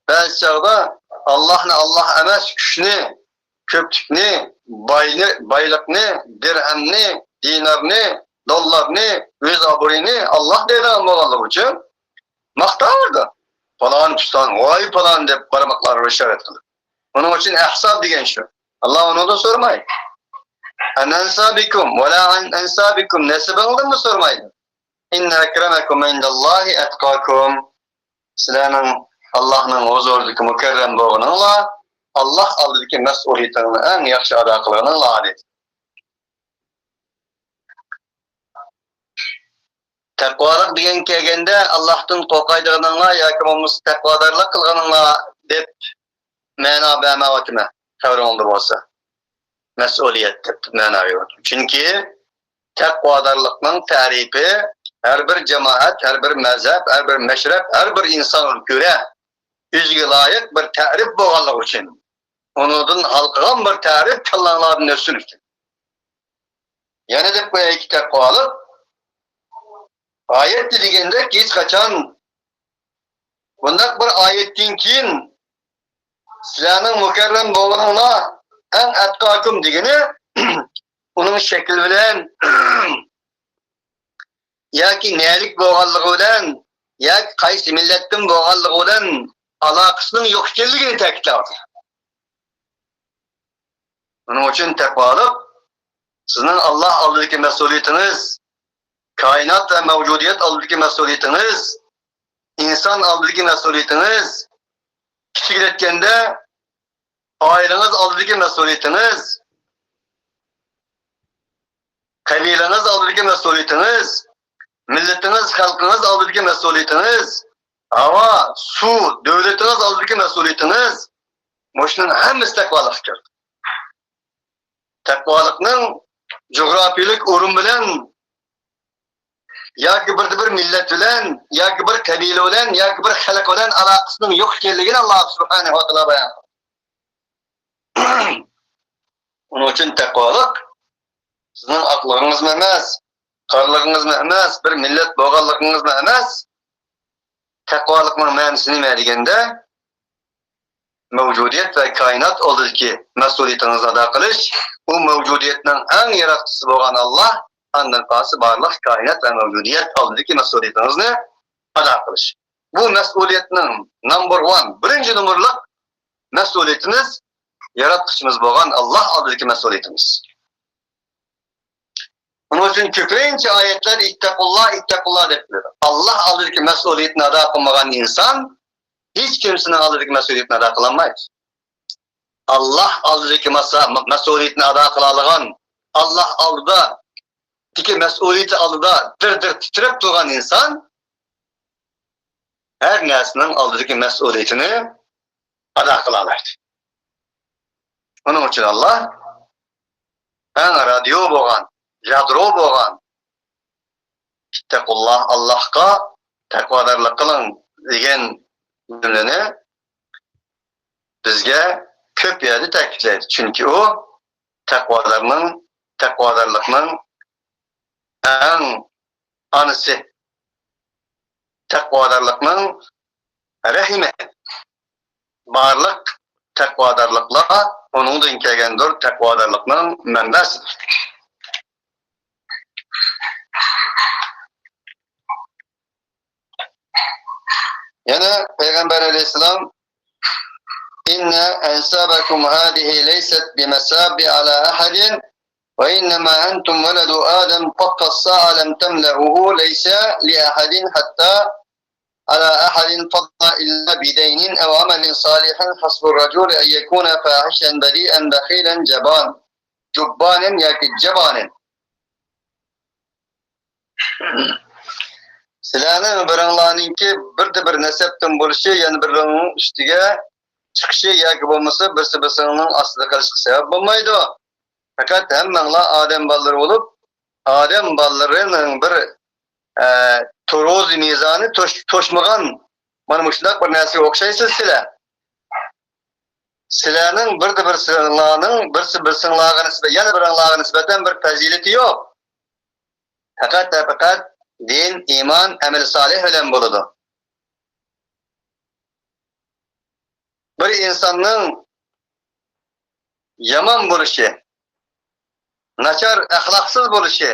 بەزى چاغدا ئاللاھنى ئاللاھ ئەمەس، كۈچنى، كۆپلۈكنى، باينى، بايلىقنى، دىرھەمنى، دىنارنى، دوللارنى، ئۆز ئابرۇيىنى ئاللاھ دەيدىغان بولغانلىقى ئۈچۈن ماختاۋېرىدۇ. پالان پۇستان، ۋاي پالان دەپ بارماقلارغا ئىشارەت قىلىپ. ئۇنىڭ ئۈچۈن ئەھساب دېگەن شۇ. ئاللاھ ئۇنىڭدىن سورىمايدۇ. ئەن ئەنسابىكۇم ۋە لا ئەن ئەنسابىكۇم، نەسىبىڭدىنمۇ سورىمايدۇ. ئىننە ئەكرەمەكۇم ئىندەللاھى ئەتقاكۇم. سىلەرنىڭ ئاللاھنىڭ ھۇزۇرىدىكى مۇكەررەم بولغىنىڭلار، ئاللاھ ئالدىدىكى مەسئۇلىيىتىڭلارنى ئەڭ ياخشى ئادا قىلغىنىڭلار، دېدى. تەقۋالىق دېگەن كەلگەندە، ئاللاھتىن قورقايدىغىنىڭلار ياكى بولمىسا تەقۋادارلىق قىلغىنىڭلار دەپ مەنا بەرمەيۋاتىمەن، خەۋىرىڭلاردا بولسا. مەسئۇلىيەت دەپ مەنا بېرىۋاتىمەن. چۈنكى تەقۋادارلىقنىڭ تەرىپى ھەر بىر جامائەت، ھەر بىر مەزھەپ، ھەر بىر مەشرەپ، ھەر بىر ئىنسانغا كۆرە ئۆزىگە لايىق بىر تەرىپ بولغانلىقى ئۈچۈن، ئۇنىڭدىن ھالقىغان بىر تەرىپ كاللاڭلاردىن ئۆتسۇن ئۈچۈن. يەنە دەپ قويايكى، تەقۋالىق ئايەتتە دېگەندەك، ھېچقاچان بۇنداق بىر ئايەتتىن كېيىن سىلەرنىڭ مۇكەررەم بولغىنىڭلار، ئەن ئەتقاكۇم دېگىنى، ئۇنىڭ شەكلى بىلەن ياكى نەلىك بولغانلىقى بىلەن ياكى قايسى مىللەتتىن بولغانلىقى بىلەن ئالاقىسىنىڭ يوق ئىكەنلىكىنى تەكىتلەۋاتىدۇ. ئۇنىڭ ئۈچۈن تەقۋالىق سىزنىڭ ئاللاھ ئالدىدىكى مەسئۇلىيىتىڭىز، كائىنات ۋە مەۋجۇدىيەت ئالدىدىكى مەسئۇلىيىتىڭىز، ئىنسان ئالدىدىكى مەسئۇلىيىتىڭىز، كىچىكلەتكەندە ئائىلىڭىز ئالدىدىكى مەسئۇلىيىتىڭىز، قەبىلىڭىز ئالدىدىكى مەسئۇلىيىتىڭىز، مىللىتىڭىز، خەلقىڭىز ئالدىدىكى مەسئۇلىيىتىڭىز، ھاۋا، سۇ، دۆلىتىڭىز ئالدىدىكى مەسئۇلىيىتىڭىز، مۇشۇنىڭ ھەممىسى تەقۋالىققا كىرىدۇ. تەقۋالىقنىڭ جۇغراپىيىلىك ئورۇن بىلەن ياكى بىردە بىر مىللەت بىلەن ياكى بىر قەبىلە بىلەن ياكى بىر خەلق بىلەن ئالاقىسىنىڭ يوق ئىكەنلىكىنى ئاللاھ سۇبھانەھۇ ۋە تائالا بايان قىلدى. ئۇنىڭ ئۈچۈن تەقۋالىق سىزنىڭ ئاقلىقىڭىزمۇ ئەمەس، قارىلىقىڭىزمۇ ئەمەس، بىر مىللەت بولغانلىقىڭىزمۇ ئەمەس. تەقۋالىقنىڭ مەنىسى نېمە دېگەندە، مەۋجۇدىيەت ۋە كائىنات ئالدىدىكى مەسئۇلىيىتىڭىزنى ئادا قىلىش، ئۇ مەۋجۇدىيەتنىڭ ئەڭ ياراتقۇچىسى بولغان ئاللاھ، ئاندىن قالسا بارلىق كائىنات ۋە مەۋجۇدىيەت ئالدىدىكى مەسئۇلىيىتىڭىزنى ئادا قىلىش. بۇ مەسئۇلىيەتنىڭ نامبېر ۋان، بىرىنچى نومۇرلۇق مەسئۇلىيىتىمىز ياراتقۇچىمىز بولغان ئاللاھ ئالدىدىكى مەسئۇلىيىتىمىز. ئۇنىڭ ئۈچۈن كۆپىنچە ئايەتلەر «ئىتتەقۇللاھ، ئىتتەقۇللاھ» دەپ كېلىدۇ. ئاللاھ ئالدىدىكى مەسئۇلىيىتىنى ئادا قىلمىغان ئىنسان ھېچ كىمسىنىڭ ئالدىدىكى مەسئۇلىيىتىنى ئادا قىلالمايدۇ. ئاللاھ ئالدىدىكى مەسئۇلىيىتىنى ئادا قىلالىغان، ئاللاھ ئالدىدىكى مەسئۇلىيىتى ئالدىدا دىر-دىر تىترەپ تۇرغان ئىنسان ھەر نەرسىنىڭ ئالدىدىكى مەسئۇلىيىتىنى ئادا قىلالايدۇ. ئۇنىڭ ئۈچۈن ئاللاھ ئەڭ رادىيو بولغان، يادرو بولغان «ئىتتەقۇللاھ»، ئاللاھقا تەقۋادارلىق قىلىڭ دېگەن جۈملىنى بىزگە كۆپ يەردە تەكىتلەيدۇ. چۈنكى ئۇ تەقۋادارنىڭ، تەقۋادارلىقنىڭ ئەڭ ئانىسى، تەقۋادارلىقنىڭ رەھىمى. بارلىق تەقۋادارلىقلار ئۇنىڭدىن كەلگەندۇر، تەقۋادارلىقنىڭ مەنبەسىدۇر. يەنە پەيغەمبەر ئەلەيھىسسالام: «إن أنسابكم هذه ليست بمساب على أحد، وإنما أنتم ولد آدم، طق الساعة لم تملأه، ليس لأحد حتى على أحد فضل إلا بدين أو عمل صالح، حسب الرجل أن يكون فاحشا بذيئا بخيلا جبان، جبانا ياكى جبانا.» سىلەرنىڭ بىرىڭلارنىڭكى بىردە بىر نەسەبتىن بولۇشى، يەنە بىرىڭنىڭ ئۈستىگە چىقىشى ياكى بولمىسا بىرسى بىرسىنىڭ ئاستىدا قېلىشقا سەۋەب بولمايدۇ. پەقەت ھەممەڭلار ئادەم بالىلىرى بولۇپ، ئادەم بالىلىرىنىڭ بىر، ئە، تۇرۇزى مىزانى توش-، توشمىغان مانا مۇشۇنداق بىر نەرسىگە ئوخشايسىز سىلەر. سىلەرنىڭ بىردە بىرسىڭلارنىڭ بىرسى بىرسىڭلارغا نىسبەت، يەنە بىرىڭلارغا نىسبەتەن بىر پەزىلىتى يوق. پەقەت ۋە پەقەت دىن، ئىمان، ئەمەل سالىھ بىلەن بولىدۇ. بىر ئىنساننىڭ يامان بولۇشى، ناچار ئەخلاقسىز بولۇشى،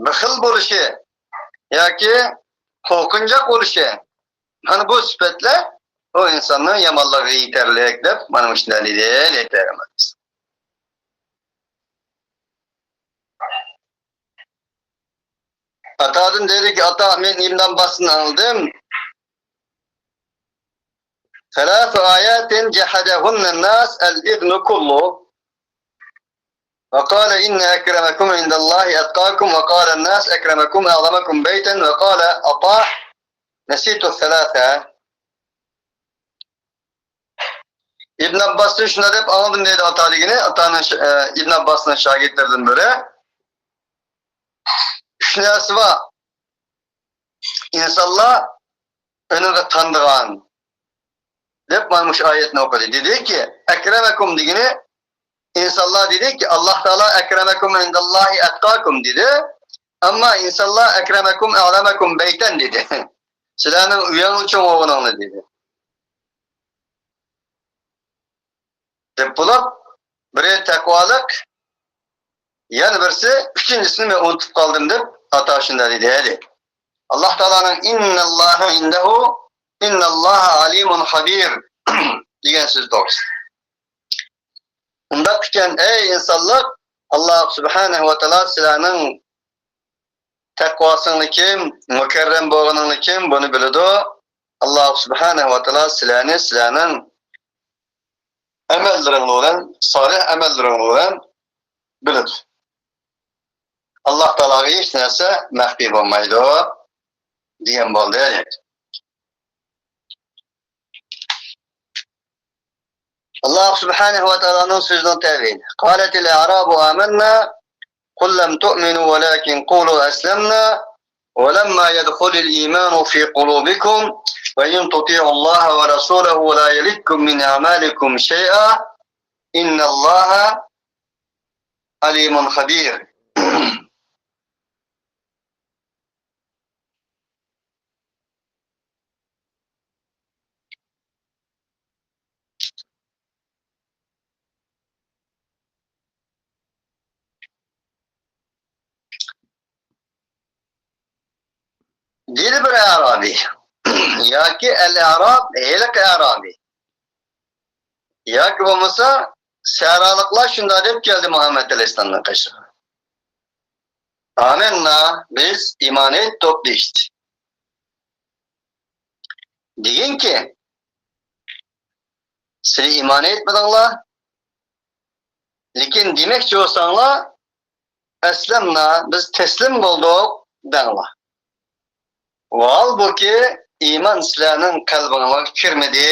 بېخىل بولۇشى ياكى قورقۇنچاق بولۇشى، مانا بۇ سۈپەتلەر ئۇ ئىنساننىڭ يامانلىقىغا يېتەرلىك دەپ، مانا مۇشۇنداق دېدى، دەيدۇ پەيغەمبىرىمىز. ئاتادىن دېدىكى، ئاتا، مەن ئىبن ئابباستىن ئاڭلىدىم. ثلاث آيات جحدهن الناس الإذن كله. وقال إن أكرمكم عند الله أتقاكم، وقال الناس أكرمكم أعلمكم بيتا، وقال عطاء نسيت الثلاثة. ئىبن ئابباستىن شۇنداق دەپ ئاڭلىدىم دەيدۇ ئاتا دېگىنى، ئاتانىڭ ش-، ئە، ئىبن ئابباسنىڭ شاگىرتلىرىدىن بىرى. ئۈچ نەرسە بار. ئىنسانلار ئۆزىنى تانىدىغان دەپ مانا مۇشۇ ئايەتنى ئوقۇدى. دېدىكى، ئەكرەمەكۇم دېگىنى، ئىنسانلار دېدىكى، ئاللاھ تائالا «أكرمكم عند الله أتقاكم» دېدى. ئەمما ئىنسانلار «أكرمكم أعلمكم بيتا» دېدى. سىلەرنىڭ ئۆيۈڭلار چوڭ بولغىنىڭلار دېدى. دەپ بولۇپ، بىرى تەقۋالىق، يەنە بىرسى، ئۈچىنچىسىنى مەن ئۇنتۇپ قالدىم دەپ ئاتا شۇنداق دېدى، دېدى. ئاللاھ تائالانىڭ «إن الله عنده، إن الله عليم خبير» دېگەن سۆز توغرىسىدا. ئۇنداق ئىكەن، ئەي ئىنسانلار، ئاللاھ سۇبھانەھۇ ۋە تائالا سىلەرنىڭ تەقۋاسىڭلىكىم، مۇكەررەم بولغىنىڭلىكىم بۇنى بىلىدۇ. ئاللاھ سۇبھانەھۇ ۋە تائالا سىلەرنى، سىلەرنىڭ ئەمەللىرىڭلار بىلەن، سالىھ ئەمەللىرىڭلار بىلەن بىلىدۇ. ئاللاھ تائالاغا ھېچ نەرسە مەخپىي بولمايدۇ، دېگەن بولدى. ئاللاھ سۇبھانەھۇ ۋە تائالانىڭ سۆزىنىڭ تەۋىلى. قالت الأعراب آمنا، قل لم تؤمنوا ولكن قولوا أسلمنا ولما يدخل الإيمان في قلوبكم وإن تطيعوا الله ورسوله لا يلتكم من أعمالكم شيئا إن الله عليم خبير. دېدى بىر ئەرابىي ياكى ئەل-ئەراب، ھېلىقى ئەرابىي ياكى بولمىسا سەھرالىقلار شۇنداق دەپ كەلدى مۇھەممەد ئەلەيھىسسالامنىڭ قېشىغا. «ئامەننا، بىز ئىمان ئېيتتۇق» دېيىشتى. دېگىنكى، سىلى ئىمان ئېيتمىدىڭلار، لېكىن دېمەكچى بولساڭلار، «ئەسلەمنا، بىز تەسلىم بولدۇق» دەڭلار. ھالبۇكى، ئىمان سىلەرنىڭ قەلبىڭلارغا كىرمىدى.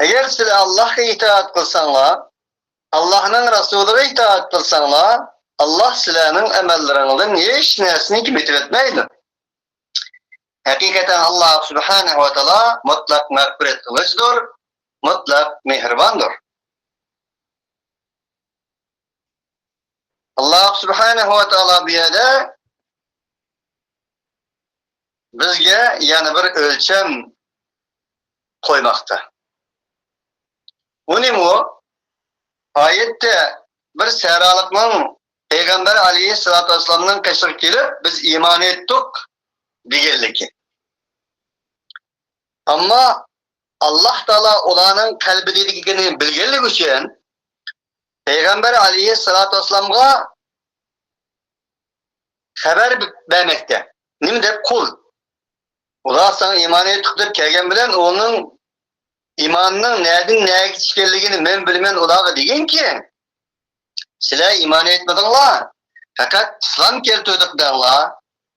ئەگەر سىلەر ئاللاھقا ئىتائەت قىلساڭلار، ئاللاھنىڭ رەسۇلىغا ئىتائەت قىلساڭلار، ئاللاھ سىلەرنىڭ ئەمەللىرىڭلاردىن ھېچ نەرسىنى كېمىتىۋەتمەيدۇ. ھەقىقەتەن ئاللاھ سۇبھانەھۇ ۋە تائالا مۇتلەق مەغپىرەت قىلغۇچىدۇر، مۇتلەق مېھرىباندۇر. ئاللاھ سۇبھانەھۇ ۋە تائالا بۇ يەردە بىزگە يەنە بىر ئۆلچەم قويماقتا. ئۇنىمۇ ئايەتتە بىر سەھرالىقنىڭ پەيغەمبەر ئەلەيھىسسالاتۇ ۋەسسالامنىڭ قېشىغا كېلىپ، «بىز ئىمان ئېيتتۇق» دېگەنلىكى. ئەمما ئاللاھ تائالا ئۇلارنىڭ قەلبىدىكىنى بىلگەنلىكى ئۈچۈن پەيغەمبەر ئەلەيھىسسالاتۇ ۋەسسالامغا خەۋەر بەرمەكتە. نېمە دەپ؟ «قۇل». ئۇلار ساڭا «ئىمان ئېيتتۇق» دەپ كەلگەن بىلەن، ئۇنىڭ ئىماننىڭ نەدىن نەگىچە ئىكەنلىكىنى مەن بىلىمەن ئۇلارغا دېگىنكى، سىلەر ئىمان ئېيتمىدىڭلار، پەقەت ئىسلام كەلتۈردۇق دەڭلار.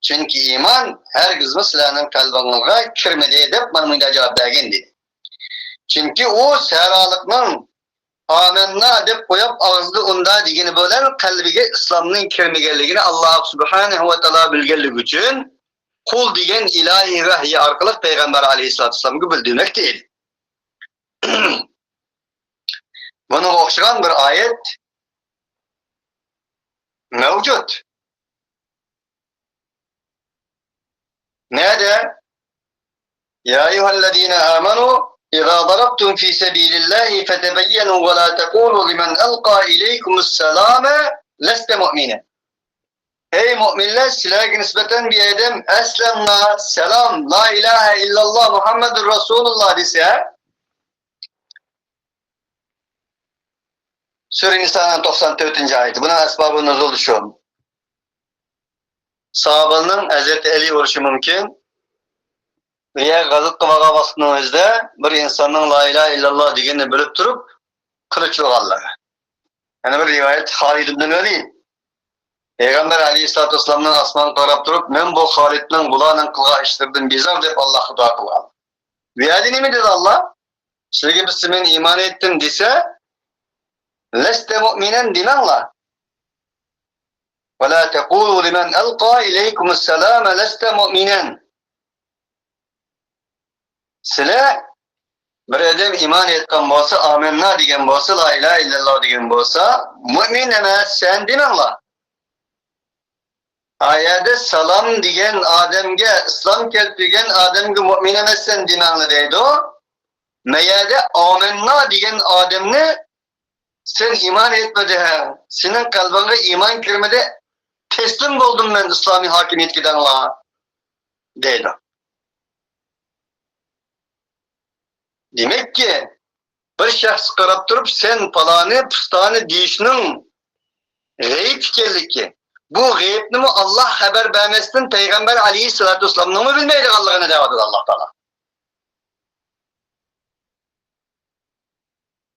چۈنكى ئىمان ھەرگىزمۇ سىلەرنىڭ قەلبىڭلارغا كىرمىدى دەپ مانا مۇنداق جاۋاب بەرگەن دېدى. چۈنكى ئۇ سەھرالىقنىڭ «ئامەننا» دەپ قويۇپ ئاغزىدا «ئۇنداق» دېگىنى بىلەن قەلبىگە ئىسلامنىڭ كىرمىگەنلىكىنى ئاللاھ سۇبھانەھۇ ۋە تائالا بىلگەنلىكى ئۈچۈن، «قۇل» دېگەن ئىلاھىي ۋەھيى ئارقىلىق پەيغەمبەر ئەلەيھىسسالاتۇ ۋەسسالامغا بىلدۈرمەكتە ئىدى. بۇنىڭغا ئوخشىغان بىر ئايەت مەۋجۇت. نەدە؟ يا أيها الذين آمنوا إذا ضربتم في سبيل الله فتبينوا ولا تقولوا لمن ألقى إليكم السلام لست مؤمنا. ئەي مۆمىنلەر، سىلەرگە نىسبەتەن بىر ئادەم «ئەسلەمنا، سالام، لا ئىلاھە ئىللاللا، مۇھەممەدۇر رەسۇلۇللا» دېسە، سۈرە نىسانىڭ توقسان تۆتىنچى ئايىتى. بۇنىڭ ئەسبابى نۇزۇلى شۇ. ساھابىلەرنىڭ ھەزرىتى ئەلى بولۇشى مۇمكىن. بىر يەرگە غەزۋەت قىلىپ بارغان ۋاقتىنىڭ ئۆزىدە بىر ئىنساننىڭ لا ئىلاھە ئىللاللا دېگىنىنى بىلىپ تۇرۇپ، قىلىچ ئۇرغانلىرى. يەنە بىر رىۋايەت، خالىد ئىبنى ۋەلىد. پەيغەمبەر ئەلەيھىسسالاتۇ ۋەسسالامنىڭ ئاسمانغا قاراپ تۇرۇپ، «مەن بۇ خالىدنىڭ بۇلارنىڭ قىلغان ئىشلىرىدىن بىزار» دەپ ئاللاھقا دۇئا قىلغان. بۇ يەردە نېمە دېدى ئاللاھ؟ «سىلەرگە بىر مەن ئىمان ئېيتتىم» دېسە، «لەستە مۇئمىنەن» دېمەڭلار. «ۋە لا تەقۇلۇ لىمەن ئەلقا ئىلەيكۇمۇس سالامە لەستە مۇئمىنەن». سىلەر بىر ئادەم ئىمان ئېيتقان بولسا، «ئامەننا» دېگەن بولسا، «لا ئىلاھە ئىللاللا» دېگەن بولسا، «مۇئمىن ئەمەسسەن» دېمەڭلار. ئايەتتە «سالام» دېگەن ئادەمگە، ئىسلام كەلتۈرگەن ئادەمگە «مۇئمىن ئەمەسسەن» دېمەڭلار دەيدۇ. مەيەردە ئامەننا دېگەن ئادەمنى سەن ئىمان ئېيتمىدىڭ، سېنىڭ قەلبىڭگە ئىمان كىرمىدى، تەسلىم بولدۇم مەن ئىسلامىي ھاكىمىيەتكە دەڭلار، دەيدۇ. دېمەككى، بىر شەخسكە قاراپ تۇرۇپ، سەن پالانى، پۇستانى دېيىشنىڭ غەيىب ئىكەنلىكى، بۇ غەيىبنىمۇ ئاللاھ خەۋەر بەرمەستىن، پەيغەمبەر ئەلەيھىسسالاتۇ ۋەسسالامنىڭمۇ بىلمەيدىغانلىقىنى دەۋاتىدۇ ئاللاھ تائالا.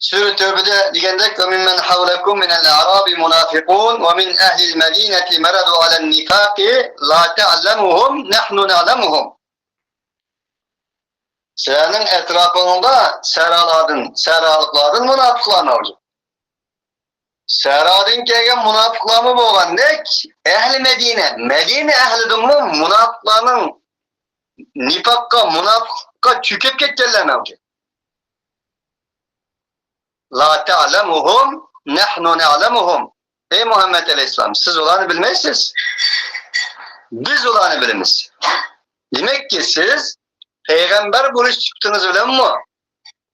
سۈرە تەۋبىدە دېگەندەك، وَمِمَّنْ حَوْلَكُمْ مِنَ الْأَعْرَابِ مُنَافِقُونَ وَمِنْ أَهْلِ الْمَدِينَةِ مَرَدُوا عَلَى النِّفَاقِ لَا تَعْلَمُهُمْ نَحْنُ نَعْلَمُهُمْ. سىلەرنىڭ ئەتراپىڭدا سەھرالاردىن، سەھرالىقلاردىن مۇناپىقلار مەۋجۇت. سەھرادىن كەلگەن مۇناپىقلارمۇ بولغاندەك، ئەھلى مەدىنە، مەدىنە ئەھلىدىنمۇ مۇناپىقلارنىڭ نىفاققا، مۇناپىقلىققا چۆكۈپ كەتكەنلەر مەۋجۇت. لَا تَعْلَمُهُمْ نَحْنُ نَعْلَمُهُمْ. ئەي مۇھەممەد ئەلەيھىسسالام، سىز ئۇلارنى بىلمەيسىز. بىز ئۇلارنى بىلىمىز. دېمەككى، سىز پەيغەمبەر بولۇش سۈپىتىڭىز بىلەنمۇ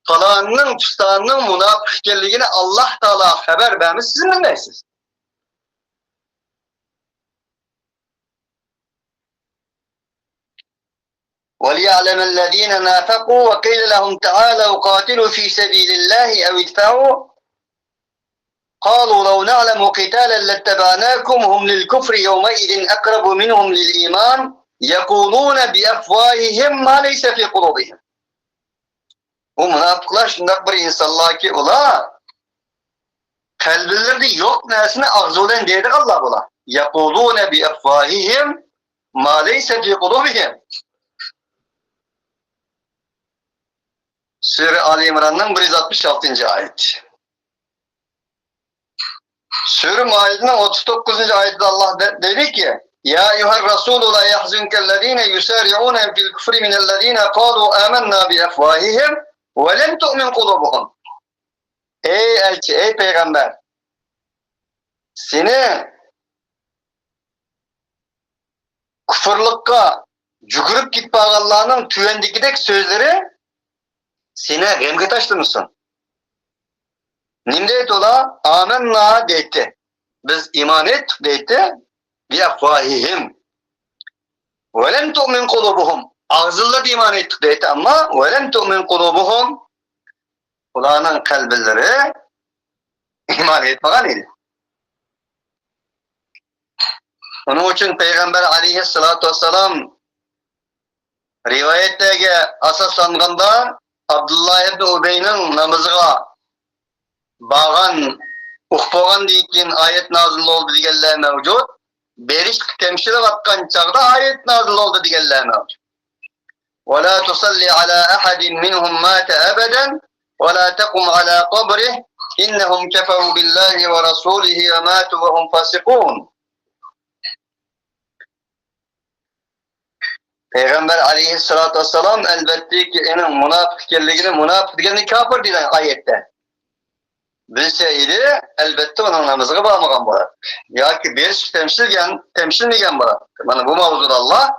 پالاننىڭ، پۇستاننىڭ مۇناپىق ئىكەنلىكىنى ئاللاھ تائالا خەۋەر بەرمىسە، سىز بىلمەيسىز. وَلْيَعْلَمَ الَّذِينَ نَافَقُوا وَقِيلَ لَهُمْ تَعَالَوْا قَاتِلُوا فِي سَبِيلِ اللَّهِ أَوِ ادْفَعُوا قَالُوا لَوْ نَعْلَمُ قِتَالًا لَاتَّبَعْنَاكُمْ هُمْ لِلْكُفْرِ يَوْمَئِذٍ أَقْرَبُ مِنْهُمْ لِلْإِيمَانِ يَقُولُونَ بِأَفْوَاهِهِمْ مَا لَيْسَ فِي قُلُوبِهِمْ. بۇ مۇناپىقلار شۇنداق بىر ئىنسانلاركى، ئۇلار قەلبىلىرىدە يوق نەرسىنى ئاغزى بىلەن دەيدىغانلار بۇلار. يَقُولُونَ بِأَفْوَاهِهِمْ مَا لَيْسَ فِي قُلُوبِهِمْ. سۈرە ئالى ئىمراننىڭ بىر يۈز ئاتمىش ئالتىنچى ئايىتى. سۈرە مائىدىنىڭ ئوتتۇز توققۇزىنچى ئايىتىدە ئاللاھ دە-، دەيدىكى، يا أيها الرسول لا يحزنك الذين يسارعون في الكفر من الذين قالوا آمنا بأفواههم ولم تؤمن قلوبهم. ئەي ئەلچى، ئەي پەيغەمبەر، سېنى كۇفرلۇققا يۈگۈرۈپ كېتىپ بارغانلارنىڭ تۆۋەندىكىدەك سۆزلىرى سېنى غەمگە تاشلىمىسۇن. نېمە دەيتتى ئۇلار؟ ئامەننا دەيتتى. بىز ئىمان ئېيتتۇق دەيتتى. بىئەفۋاھىھىم. ۋەلەم تۇئمىن قۇلۇبۇھۇم. ئاغزىلىرىدا ئىمان ئېيتتۇق دەيتتى، ئەمما ۋەلەم تۇئمىن قۇلۇبۇھۇم. ئۇلارنىڭ قەلبىلىرى ئىمان ئېيتمىغان ئىدى. ئۇنىڭ ئۈچۈن پەيغەمبەر ئەلەيھىسسالاتۇ ۋەسسالام رىۋايەتلەرگە ئاساسلانغاندا، ئابدۇللا ئىبنى ئۇبەينىڭ نامىزىغا بارغان، ئۇقۇپ بولغاندىن كېيىن ئايەت نازىل بولدى دېگەنلەر مەۋجۇت. بېرىشقا تەمشىلىۋاتقان چاغدا ئايەت نازىل بولدى دېگەنلەر مەۋجۇت. ولا تصل على أحد منهم مات أبدا ولا تقم على قبره إنهم كفروا بالله ورسوله وماتوا وهم فاسقون. پەيغەمبەر ئەلەيھىسسالاتۇ ۋەسسالام، ئەلۋەتتىكى، ئېنىڭ مۇناپىق ئىكەنلىكىنى، مۇناپىق دېگەننى كاپىر دېگەن ئايەتتە، بىلسە ئىدى، ئەلۋەتتە ئۇنىڭ نامىزىغا بارمىغان بولاتتى. ياكى بېرىشقا تەمشىلگەن، تەمشىلمىگەن بولاتتى. مانا بۇ ماۋزۇدا ئاللاھ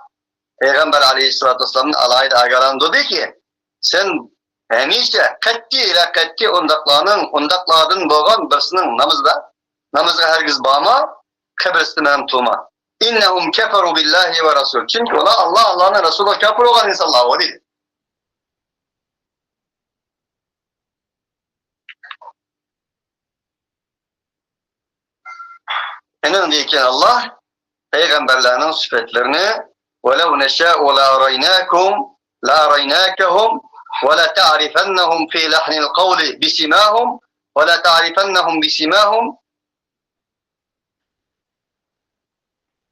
پەيغەمبەر ئەلەيھىسسالاتۇ ۋەسسالامنى ئالاھىدە ئاگاھلاندۇردىكى، سەن ھەمىشە قەتئىي ۋە قەتئىي ئۇنداقلارنىڭ، ئۇنداقلاردىن بولغان بىرسىنىڭ نامىزىدا، نامىزىغا ھەرگىز بارما، قەبرىسىدە ھەم تۇرما. إنهم كفروا بالله ورسوله. چۈنكى ئۇلار ئاللاھ، ئاللاھنىڭ رەسۇلىغا كاپىر بولغان ئىنسانلار ئىدى. ئېنىڭدىن كېيىن ئاللاھ پەيغەمبەرلەرنىڭ سۈپەتلىرىنى، ولو نشاء لأريناكم، لأريناكهم، ولتعرفنهم في لحن القول بسيماهم، ولتعرفنهم بسيماهم،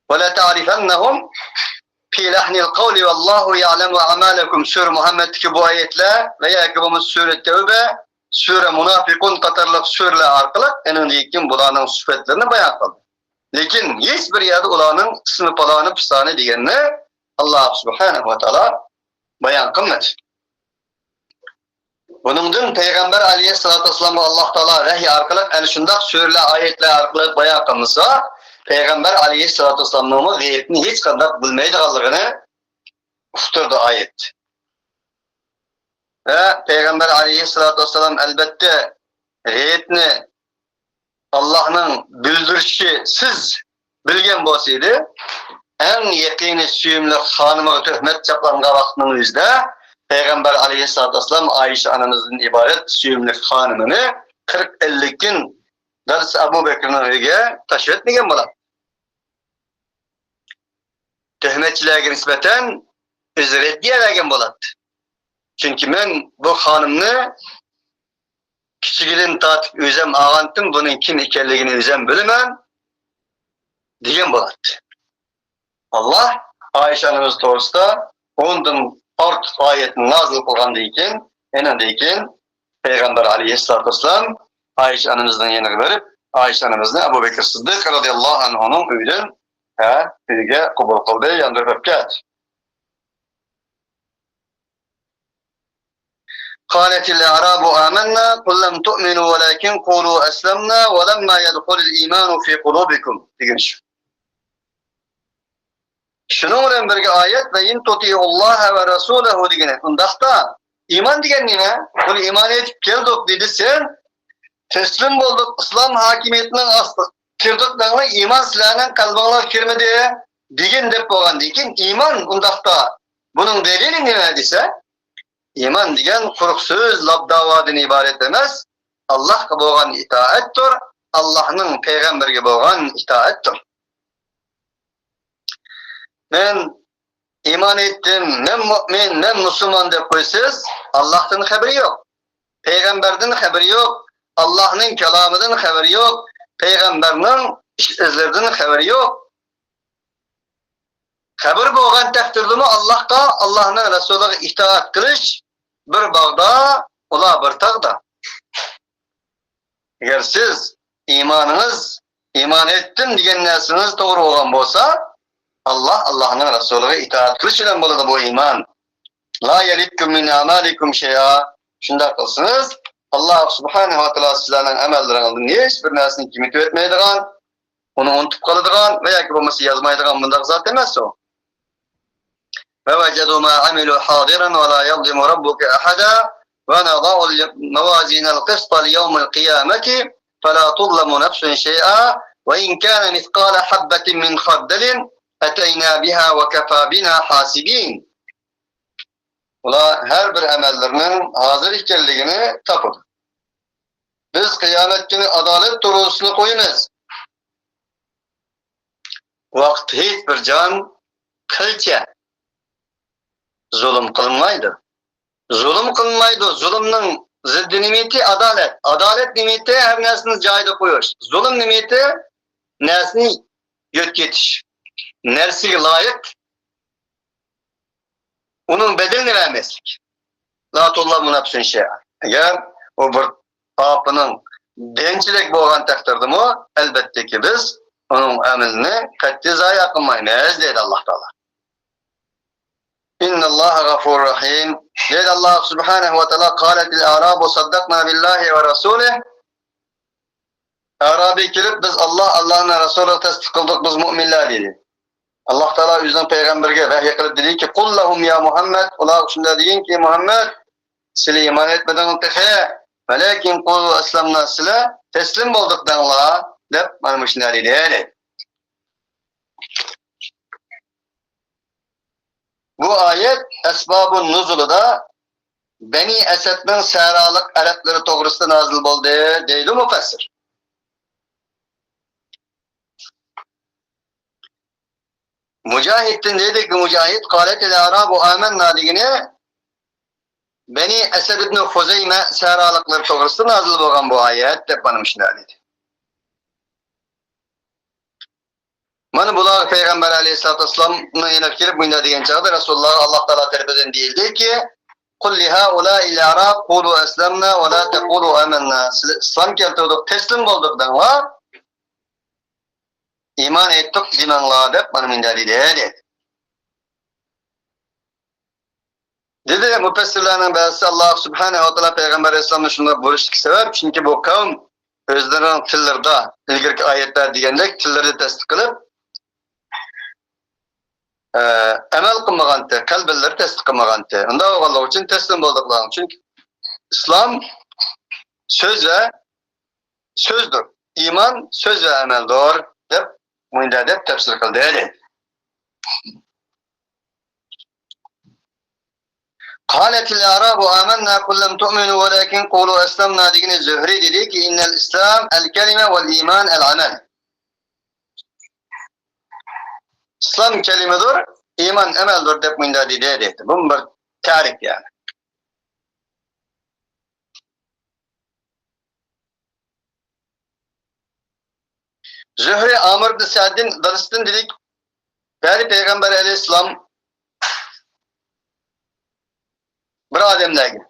ولتعرفنهم في لحن القول والله يعلم أعمالكم. سۈرە مۇھەممەدتىكى بۇ ئايەتلەر ۋە ياكى بولمىسا سۈرە تەۋبە، سۈرە مۇناپىقۇن قاتارلىق سۈرىلەر ئارقىلىق ئېنىڭدىن كېيىن بۇلارنىڭ سۈپەتلىرىنى بايان قىلدى. لېكىن ھېچ بىر يەردە ئۇلارنىڭ ئىسمى پالانى، پۇستانى دېگەننى ئاللاھ سۇبھانەھۇ ۋە تائالا بايان قىلمىدى. بۇنىڭدىن پەيغەمبەر ئەلەيھىسسالاتۇ ۋەسسالامغا ئاللاھ تائالا ۋەھىي ئارقىلىق، ئەنە شۇنداق سۈرىلەر، ئايەتلەر ئارقىلىق بايان قىلمىسا، پەيغەمبەر ئەلەيھىسسالاتۇ ۋەسسالامنىڭمۇ غەيىبنى ھېچقانداق بىلمەيدىغانلىقىنى ئۇقتۇرىدۇ ئايەت. ۋە پەيغەمبەر ئەلەيھىسسالاتۇ ۋەسسالام ئەلبەتتە غەيىبنى ئاللاھنىڭ بىلدۈرۈشىسىز بىلگەن بولسا ئىدى، ئەڭ يېقىنى سۆيۈملۈك خانىمىغا تۆھمەت چاپلانغان ۋاقىتنىڭ ئۆزىدە پەيغەمبەر ئەلەيھىسسالاتۇ ۋەسسالام ئائىشە ئانىمىزدىن ئىبارەت سۆيۈملۈك خانىمىنى قىرىق ئەللىك كۈن دادىسى ئەبۇ بەكرىنىڭ ئۆيىگە تاشلىۋەتمىگەن بولاتتى. تۆھمەتچىلەرگە نىسبەتەن ئۆزى رەددىيە بەرگەن بولاتتى. چۈنكى مەن بۇ خانىمنى كىچىكىدىن تارتىپ ئۆزەم ئالغانتىم، بۇنىڭ كىم ئىكەنلىكىنى ئۆزەم بىلىمەن، دېگەن بولاتتى. ئاللاھ ئائىشە ئانىمىز توغرىسىدا ئوندىن ئارتۇق ئايەتنى نازىل قىلغاندىن كېيىن، ئېنىڭدىن كېيىن پەيغەمبەر ئەلەيھىسسالاتۇ ۋەسسالام ئائىشە ئانىمىزنىڭ يېنىغا بېرىپ، ئائىشە ئانىمىزنى ئەبۇ بەكرى سىددىق رەزىياللاھۇ ئەنھۇنىڭ ئۆيىدىن، ھە، ئۆيىگە قوبۇل قىلدى، ياندۇرۇپ ئەپكەلدى. قالت الأعراب آمنا قل لم تؤمنوا ولكن قولوا أسلمنا ولما يدخل الإيمان في قلوبكم دېگەن شۇ. شۇنىڭ بىلەن بىرگە ئايەت، وإن تطيعوا الله ورسوله دېگەن. ئۇنداقتا ئىمان دېگەن نېمە؟ بۇنى ئىمان ئېيتىپ كەلدۇق دېدى سەن. تەسلىم بولدۇق، ئىسلام ھاكىمىيىتىنىڭ ئاستىغا كىردۇق دەڭلار، ئىمان سىلەرنىڭ قەلبىڭلارغا كىرمىدى دېگىن دەپ بولغاندىن كېيىن، ئىمان ئۇنداقتا بۇنىڭ دەلىلى نېمە دېسە، ئىمان دېگەن قۇرۇق سۆز، لاپ داۋادىن ئىبارەت ئەمەس، ئاللاھقا بولغان ئىتائەتتۇر، ئاللاھنىڭ پەيغەمبىرىگە بولغان ئىتائەتتۇر. مەن ئىمان ئېيتتىم، مەن مۇئمىن، مەن مۇسۇلمان دەپ قويسىز، ئاللاھتىن خەۋىرى يوق، پەيغەمبەردىن خەۋىرى يوق، ئاللاھنىڭ كالامىدىن خەۋىرى يوق، پەيغەمبەرنىڭ ئىش ئىزلىرىدىن خەۋىرى يوق. خەۋىرى بولغان تەقدىردىمۇ ئاللاھقا، ئاللاھنىڭ رەسۇلىغا ئىتائەت قىلىش بىر باغدا، ئۇلار بىر تاغدا. ئەگەر سىز ئىمانىڭىز، ئىمان ئېيتتىم دېگەن نەرسىڭىز توغرا بولغان بولسا، ئاللاھ، ئاللاھنىڭ رەسۇلىغا ئىتائەت قىلىش بىلەن بولىدۇ بۇ ئىمان. لا يلدكم من أعمالكم شيئا. شۇنداق قىلسىڭىز، ئاللاھ سۇبھانەھۇ ۋە تائالا سىلەرنىڭ ئەمەللىرىڭىزدىن ھېچ بىر نەرسىنى كېمىتىۋەتمەيدىغان، ئۇنى ئۇنتۇپ قالىدىغان ۋە ياكى بولمىسا يازمايدىغان بۇنداق زات ئەمەس ئۇ. ووجدوا ما عملوا حاضرا ولا يظلم ربك أحدا ونضع الموازين القسط ليوم القيامة فلا تظلم نفس شيئا وإن كان مثقال حبة من خردل أتينا بها وكفى بنا حاسبين. ئۇلار ھەر بىر ئەمەللىرىنىڭ ھازىر ئىكەنلىكىنى تاپىدۇ. بىز قىيامەت كۈنى ئادالەت تۇرۇزىسىنى قويىمىز. ۋاقىتتا ھېچ بىر جان، قىلچە زۇلۇم قىلمايدۇ. زۇلۇم قىلمايدۇ. زۇلۇمنىڭ زىددى نېمىتى؟ ئادالەت. ئادالەت نېمىتى؟ ھەر نەرسىنى جايىدا قويۇش. زۇلۇم نېمىتى؟ نەرسىنى يۆتكىتىش. نەرسىگە لايىق ئۇنىڭ بەدىلىنى بەرمەسلىك. لا تظلم نفس شيئا. ئەگەر ئۇ بىر پاپىنىڭ دەنچىلىك بولغان تەقدىردىمۇ، ئەلبەتتىكى، بىز ئۇنىڭ ئەمىلىنى قەتئىي زايە قىلمايمىز، دەيدۇ ئاللاھ تائالا. إن الله غفور رحيم، دەيدۇ ئاللاھ سۇبھانەھۇ ۋە تائالا، قالت الأعراب صدقنا بالله ورسوله. ئەرابىي كېلىپ، بىز ئاللاھ، ئاللاھنىڭ رەسۇلىغا تەستىق قىلدۇق، بىز مۇئمىنلەر، دېدى. ئاللاھ تائالا ئۆزىنىڭ پەيغەمبىرىگە ۋەھىي قىلىپ دېدىكى، قل لهم يا محمد، ئۇلارغا شۇنداق دېگىنكى، مۇھەممەد، سىلەر ئىمان ئېيتمىدىڭلار تېخى، ولكن قولوا أسلمنا، سىلەر تەسلىم بولدۇق دەڭلار، دەپ مانا مۇشۇنداق دېدى. بۇ ئايەت ئەسبابۇن نۇزۇلىدا بەنى ئەسەدنىڭ سەھرالىق ئەرەبلىرى توغرىسىدا نازىل بولدى، دەيدۇ مۇپەسسىر. مۇجاھىدتىن دېدىكى، مۇجاھىد، قالەتىل ئەرابۇ ئامەننا دېگىنى بەنى ئەسەد ئىبنى خۇزەيمە سەھرالىقلىرى توغرىسىدا نازىل بولغان بۇ ئايەت، دەپ مانا مۇشۇنداق دېدى. مانا بۇلار پەيغەمبەر ئەلەيھىسسالاتۇ ۋەسسالامنىڭ يېنىغا كېلىپ مۇنداق دېگەن چاغدا، رەسۇلۇللاھقا ئاللاھ تائالا تەرىپىدىن دېيىلدىكى، قل لهؤلاء الأعراب قولوا أسلمنا ولا تقولوا آمنا. سىلەر ئىسلام كەلتۈردۇق، تەسلىم بولدۇق دەڭلار. ئىمان ئېيتتۇق دېمەڭلار دەپ مانا مۇنداق دېدى، دېدى. دېدى، مۇپەسسىرلەرنىڭ بەزىسى، ئاللاھ سۇبھانەھۇ ۋە تائالا پەيغەمبەر ئەلەيھىسسالامنى شۇنداق بۇيرۇشتىكى سەۋەب، چۈنكى بۇ قەۋم ئۆزلىرىنىڭ تىللىرىدا، ئىلگىرىكى ئايەتلەر دېگەندەك، تىللىرىدا تەستىق قىلىپ، ئە، ئەمەل قىلمىغانتى، قەلبىلىرى تەستىق قىلمىغانتى. ئۇنداق بولغانلىقى ئۈچۈن تەسلىم بولدى ئۇلارنىڭ. چۈنكى ئىسلام سۆز ۋە سۆزدۇر. ئىمان سۆز ۋە ئەمەلدۇر، دەپ، مۇنداق دەپ تەپسىر قىلدى، دەيدۇ. قالت الأعراب آمنا قل لم تؤمنوا ولكن قولوا أسلمنا دېگىنى زۆھرى دېدىكى، إن الإسلام الكلمة والإيمان العمل. ئىسلام كەلىمىدۇر، ئىمان ئەمەلدۇر دەپ مۇنداق دېدى، دەيدۇ. بۇ بىر تەرىپ يەنى. زۆھرى ئامىر ئىبن سەئدتىن دادىسىدىن دېدى، بەرى پەيغەمبەر ئەلەيھىسسالام بىر ئادەملەرگە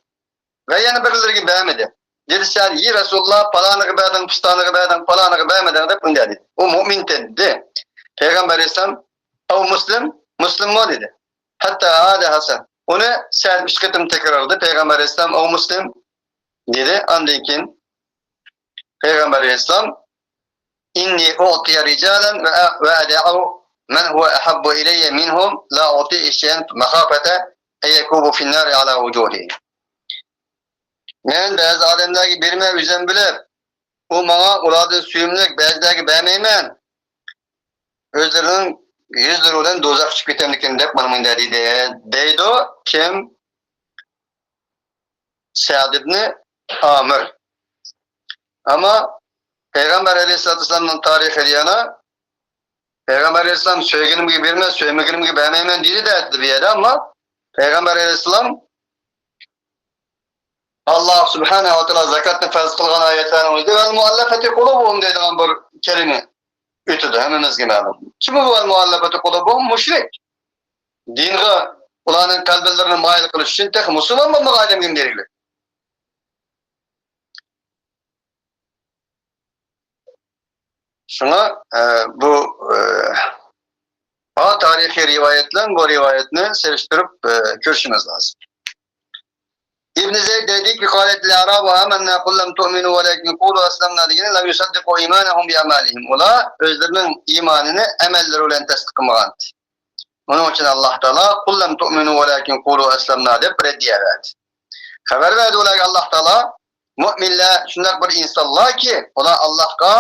ۋە يەنە بىرلىرىگە بەرمىدى. دېدى، سەن، يى رەسۇلۇللا، پالانىغا بەردىڭ، پىستانىغا بەردىڭ، پالانىغا بەرمىدىڭ دەپ مۇنداق دېدى. ئۇ مۇئمىنتەن دېدى. پەيغەمبەر ئەلەيھىسسالام، ئەۋ مۇسلىم، مۇسلىممۇ دېدى. ھەتتا ھازا ھەسەن. ئۇنى سەن ئۈچ قېتىم تەكرارلىدى. پەيغەمبەر ئەلەيھىسسالام، ئەۋ مۇسلىم دېدى. ئاندىن كېيىن پەيغەمبەر ئەلەيھىسسالام، إني أعطي رجالا وأدع من هو أحب إلي منهم لا أعطيهم شيئا مخافة أن يكبوا في النار على وجوههم. مەن بەزى ئادەملەرگە بېرىمەن ئۆزۈم بىلىپ، ئۇ ماڭا ئۇلاردىن سۆيۈملۈك، بەزىلەرگە بەرمەيمەن. ئۆزلىرىنىڭ يۈزلىرى بىلەن دوزاخقا چۈشۈپ كېتەمدىكىن دەپ مانا مۇنداق دېدى، دەيدۇ. كىم؟ سەئد ئىبنى ئامىر. ئەمما پەيغەمبەر ئەلەيھىسسالاتۇ ۋەسسالامنىڭ تارىخىدا يەنە پەيغەمبەر ئەلەيھىسسالام سۆيگىنىمگە بېرىمەن، سۆيمىگىنىمگە بەرمەيمەن دېدى دەيدۇ بۇ يەردە. ئەمما پەيغەمبەر ئەلەيھىسسالام ئاللا سۇبھانەھۇ ۋە تائالا زاكاتنى پەرز قىلغان ئايەتلەرنىڭ ئۆزىدە ۋەل مۇئەللەفەتى قۇلۇبۇھۇم دەيدىغان بىر كەلىمە ئۆتىدۇ، ھەممىمىزگە مەلۇم. كىم بۇ ۋەل مۇئەللەفەتى قۇلۇبۇھۇم؟ مۇشرىك. دىنغا ئۇلارنىڭ قەلبلىرىنى مايىل قىلىش ئۈچۈن تېخى مۇسۇلمان بولمىغان ئادەمگە دېگۈلۈك. شۇڭا، ئە، بۇ، ئە، ھا تارىخىي رىۋايەت بىلەن بۇ رىۋايەتنى سېلىشتۇرۇپ، ئە، كۆرۈشىمىز لازىم. ئىبن زەيد دەيدىكى، قالت الأعراب آمنا قل لم تؤمنوا ولكن قولوا أسلمنا دېگىنى، لم يصدقوا إيمانهم بأعمالهم. ئۇلار ئۆزلىرىنىڭ ئىمانىنى ئەمەللىرى بىلەن تەستىق قىلمىغان. ئۇنىڭ ئۈچۈن ئاللا تائالا قل لم تؤمنوا ولكن قولوا أسلمنا دەپ رەددىيە بەردى. خەۋەر بەردى ئۇلارغا ئاللا تائالا، مۇئمىنلەر شۇنداق بىر ئىنسانلاركى، ئۇلار ئاللاھقا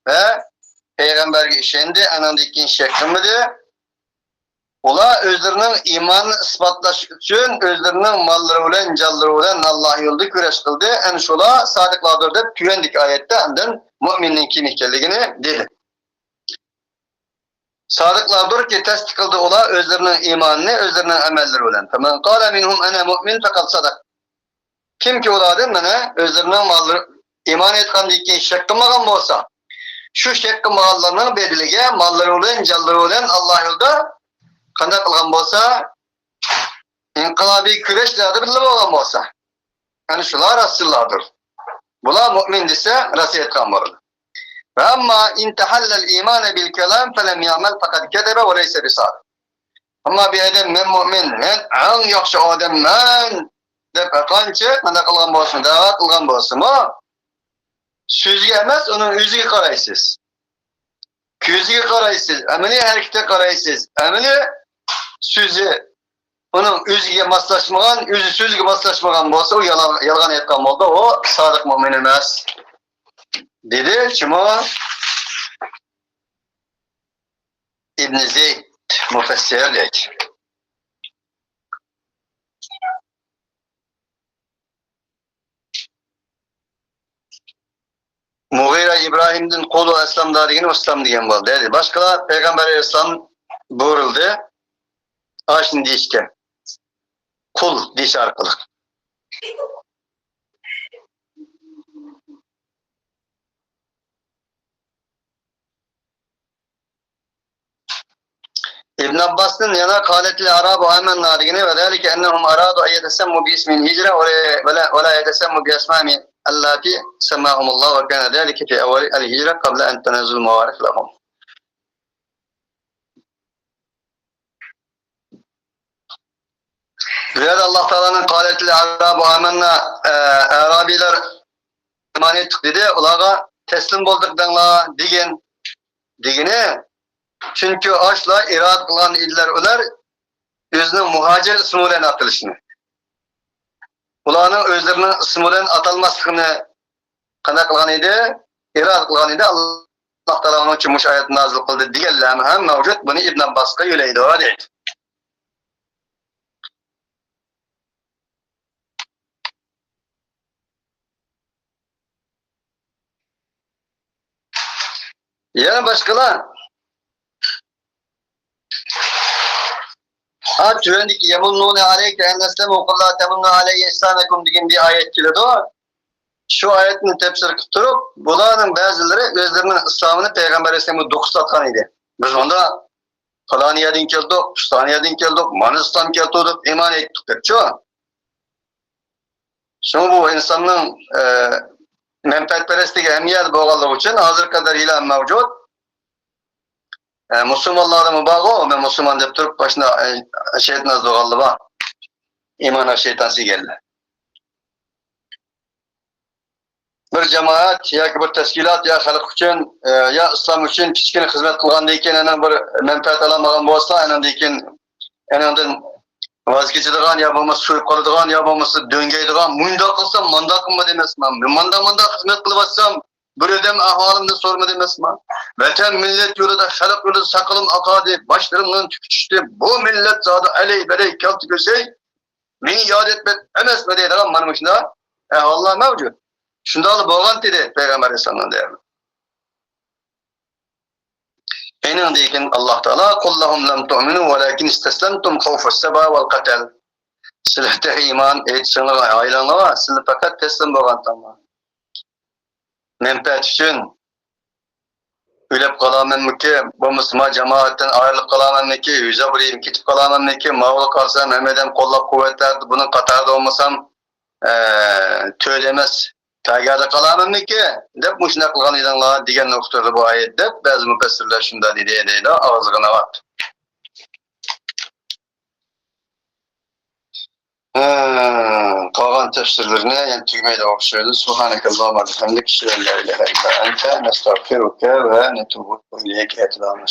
ۋە پەيغەمبەرگە ئىشەندى، ئانىڭدىن كېيىن شەك قىلمىدى. ئۇلار ئۆزلىرىنىڭ ئىمانىنى ئىسپاتلاش ئۈچۈن ئۆزلىرىنىڭ ماللىرى بىلەن، جانلىرى بىلەن ئاللا يولىدا كۈرەش قىلدى. ئەنە شۇلار سادىقلاردۇر دەپ تۆۋەندىكى ئايەتتە ئاندىن مۇئمىننىڭ كىم ئىكەنلىكىنى دېدى. سادىقلاردۇركى، تەستىق قىلدى ئۇلار ئۆزلىرىنىڭ ئىمانىنى ئۆزلىرىنىڭ ئەمەللىرى بىلەن. فمن قال منهم أنا مؤمن فقد صدق. كىمكى ئۇلاردىن مانا ئۆزلىرىنىڭ ماللىرى، ئىمان ئېيتقاندىن كېيىن شەك قىلمىغان بولسا، شۇ شەك قىلمىغانلارنىڭ بەدىلىگە ماللىرى بىلەن، جانلىرى بىلەن ئاللا يولىدا قانداق قىلغان بولسا، ئىنقىلابىي كۈرەشلەردە بىللە بولغان بولسا، ئەنە شۇلار راستچىللاردۇر. بۇلار مۇئمىن دېسە، راست ئېيتقان بولىدۇ. وأما إن تحلى الإيمان بالكلام فلم يعمل فقد كذب وليس بصادق. ئەمما بىر ئادەم، مەن مۇئمىن، مەن ئەڭ ياخشى ئادەممەن دەپ، قانچە قانداق قىلغان بولسىمۇ، دەۋا قىلغان بولسىمۇ، سۆزىگە ئەمەس، ئۇنىڭ ئۆزىگە قارايسىز. كۆزىگە قارايسىز، ئەمەلىي ھەرىكىتىگە قارايسىز. ئەمەلىي سۆزى ئۇنىڭ ئۆزىگە ماسلاشمىغان، ئۆزى سۆزىگە ماسلاشمىغان بولسا، ئۇ يالا-، يالغان ئېيتقان بولىدۇ، ئۇ سادىق مۇئمىن ئەمەس، دېدى. كىم ئۇ؟ ئىبن زەيد مۇفەسسىر دەيدۇ. مۇغىرە ئىبراھىمدىن قولۇ ئەسلامدا دېگىنى ئىسلام دېگەن بولدى. باشقىلار پەيغەمبەر ئەلەيھىسسالام بۇيرۇلدى ئاشۇنى دېيىشكە. قۇل دېيىش ئارقىلىق. ئىبن ئابباستىن يەنە قالەتىل ئەرابۇ ئامەننا دېگىنى، ۋەزالىكە ئەننەھۇم ئەرادۇ ئەن يەتەسەممۇ بىئىسمىل ھىجرە ۋە لا، ۋە لا، ۋە لا يەتەسەممۇ بىئەسمائىھىم ئەللاتی سەمماھۇمۇللاھ ۋە كانە زالىكە فى ئەۋۋەلىل ھىجرە قەبلە ئەن تەنەززۇل مۇۋارىق لەھۇم. بۇ يەردە ئاللاھ تائالانىڭ قالەتىل ئەرابۇ ئامەننا، ئە، ئەرابىيلار ئىمان ئېيتتۇق دېدى، ئۇلارغا تەسلىم بولدۇق دەڭلار دېگەن، دېگىنى، چۈنكى ئاشۇلار ئىرادە قىلغان ئىدىلەر ئۇلار ئۆزىنىڭ مۇھاجىر ئىسمى بىلەن ئاتىلىشىنى. ئۇلارنىڭ ئۆزلىرىنىڭ ئىسمى بىلەن ئاتالماسلىقىنى قانداق قىلغان ئىدى؟ ئىرادە قىلغان ئىدى. ئاللاھ تائالا ئۇنىڭ ئۈچۈن مۇشۇ ئايەتنى نازىل قىلدى دېگەنلەرمۇ ھەم مەۋجۇت. بۇنى ئىبن ئابباسقا يۆلەيدۇ، دەيدۇ. يەنە باشقىلار. ھا، تۆۋەندىكى «يَمُنُّونَ عَلَيْكَ أَنْ أَسْلَمُوا قُلْ لَا تَمُنُّوا عَلَيَّ إِسْلَامَكُمْ» دېگەن بىر ئايەت كېلىدۇ. شۇ ئايەتنى تەپسىر قىلىپ تۇرۇپ، بۇلارنىڭ بەزىلىرى ئۆزلىرىنىڭ ئىسلامىنى پەيغەمبەر ئەلەيھىسسالامغا دوقۇزلاتقان ئىدى. بىز مۇندا پالان يەردىن كەلدۇق، پۇستان يەردىن كەلدۇق، مانا ئىسلام كەلتۈردۇق، ئىمان ئېيتتۇق دەپچۇ. شۇڭا بۇ ئىنساننىڭ، ئە، مەنپەئەتپەرەسلىكى ھەممە يەردە بولغانلىقى ئۈچۈن ھازىرغا قەدەر ھېلى ھەم مەۋجۇت. ئە، مۇسۇلمانلاردىمۇ بارغۇ، مەن مۇسۇلمان دەپ تۇرۇپ باشىنا، ئە، شەيتان ئازدۇرغانلار بار. ئىمان شەيتان سىيگەنلەر. بىر جامائەت ياكى بىر تەشكىلات يا خەلق ئۈچۈن، ئە، يا ئىسلام ئۈچۈن كىچىككىنە خىزمەت قىلغاندىن كېيىن، ئاندىن بىر مەنپەئەت ئالالمىغان بولسا، ئاندىن كېيىن، ئاندىن ۋاز كېچىدىغان يا بولمىسا سويۇپ قالىدىغان يا بولمىسا دۆڭگەيدىغان، مۇنداق قىلسام، مانداق قىلما دېمەسمەن. مەن مانداق، مانداق خىزمەت قىلىۋاتسام، بىر ئادەم ئەھۋالىمنى سورىما دېمەسمەن. ۋەتەن، مىللەت يولىدا، خەلق يولىدا ساقىلىم ئاقاردى، باشلىرىمدىن تۈك چۈشتى. بۇ مىللەت زادى ئەلەي-بەلەي كەلتە كۆسەي، مېنى ياد ئەتمەس، ئەمەسمۇ دەيدىغان مانا مۇشۇنداق ئەھۋاللار مەۋجۇت. شۇنداقلا بولغانتى دەيدۇ پەيغەمبەر ئەلەيھىسسالام دەيدۇ. ئېنىڭدىن كېيىن ئاللاھ تائالا، «قل لهم لم تؤمنوا ولكن استسلمتم خوف السبا والقتل». سىلەر تېخى ئىمان ئېيتىشىڭلارغا ھايلىنىڭلار، سىلەر پەقەت تەسلىم بولغانتىڭلار. مەنپەئەت ئۈچۈن ئۆلۈپ قالامەنمىكى، بولمىسا ما جامائەتتىن ئايرىلىپ قالامەنمىكى، يۈزەپ بىر يېرىم كېتىپ قالامەنمىكى، ماۋۇلۇق قالسام ھەممە ئادەم قوللاپ قۇۋۋەتلەردە بۇنىڭ قاتارىدا بولمىسام، ئە، تۆدە ئەمەس، تەگەردە قالامەنمىكى دەپ مۇشۇنداق قىلغان ئىدىڭلار دېگەننى ئۇقتۇردى بۇ ئايەت دەپ بەزى مۇپەسسىرلەر شۇنداق دېدى دەيدۇ، ئاغزىغا ناۋات. ھە، قالغان تەپسىرلىرىنى يەنە تۈگىمەيدىغان ئوخشايدۇ. سۇبھانەكەللاھۇممە ۋە بىھەمدىك، ئەشھەدۇ ئەن لا ئىلاھە ئىللا ئەنتە، نەستەغفىرۇكە ۋە نەتۇبۇ ئىلەيك. ئەتىدىغان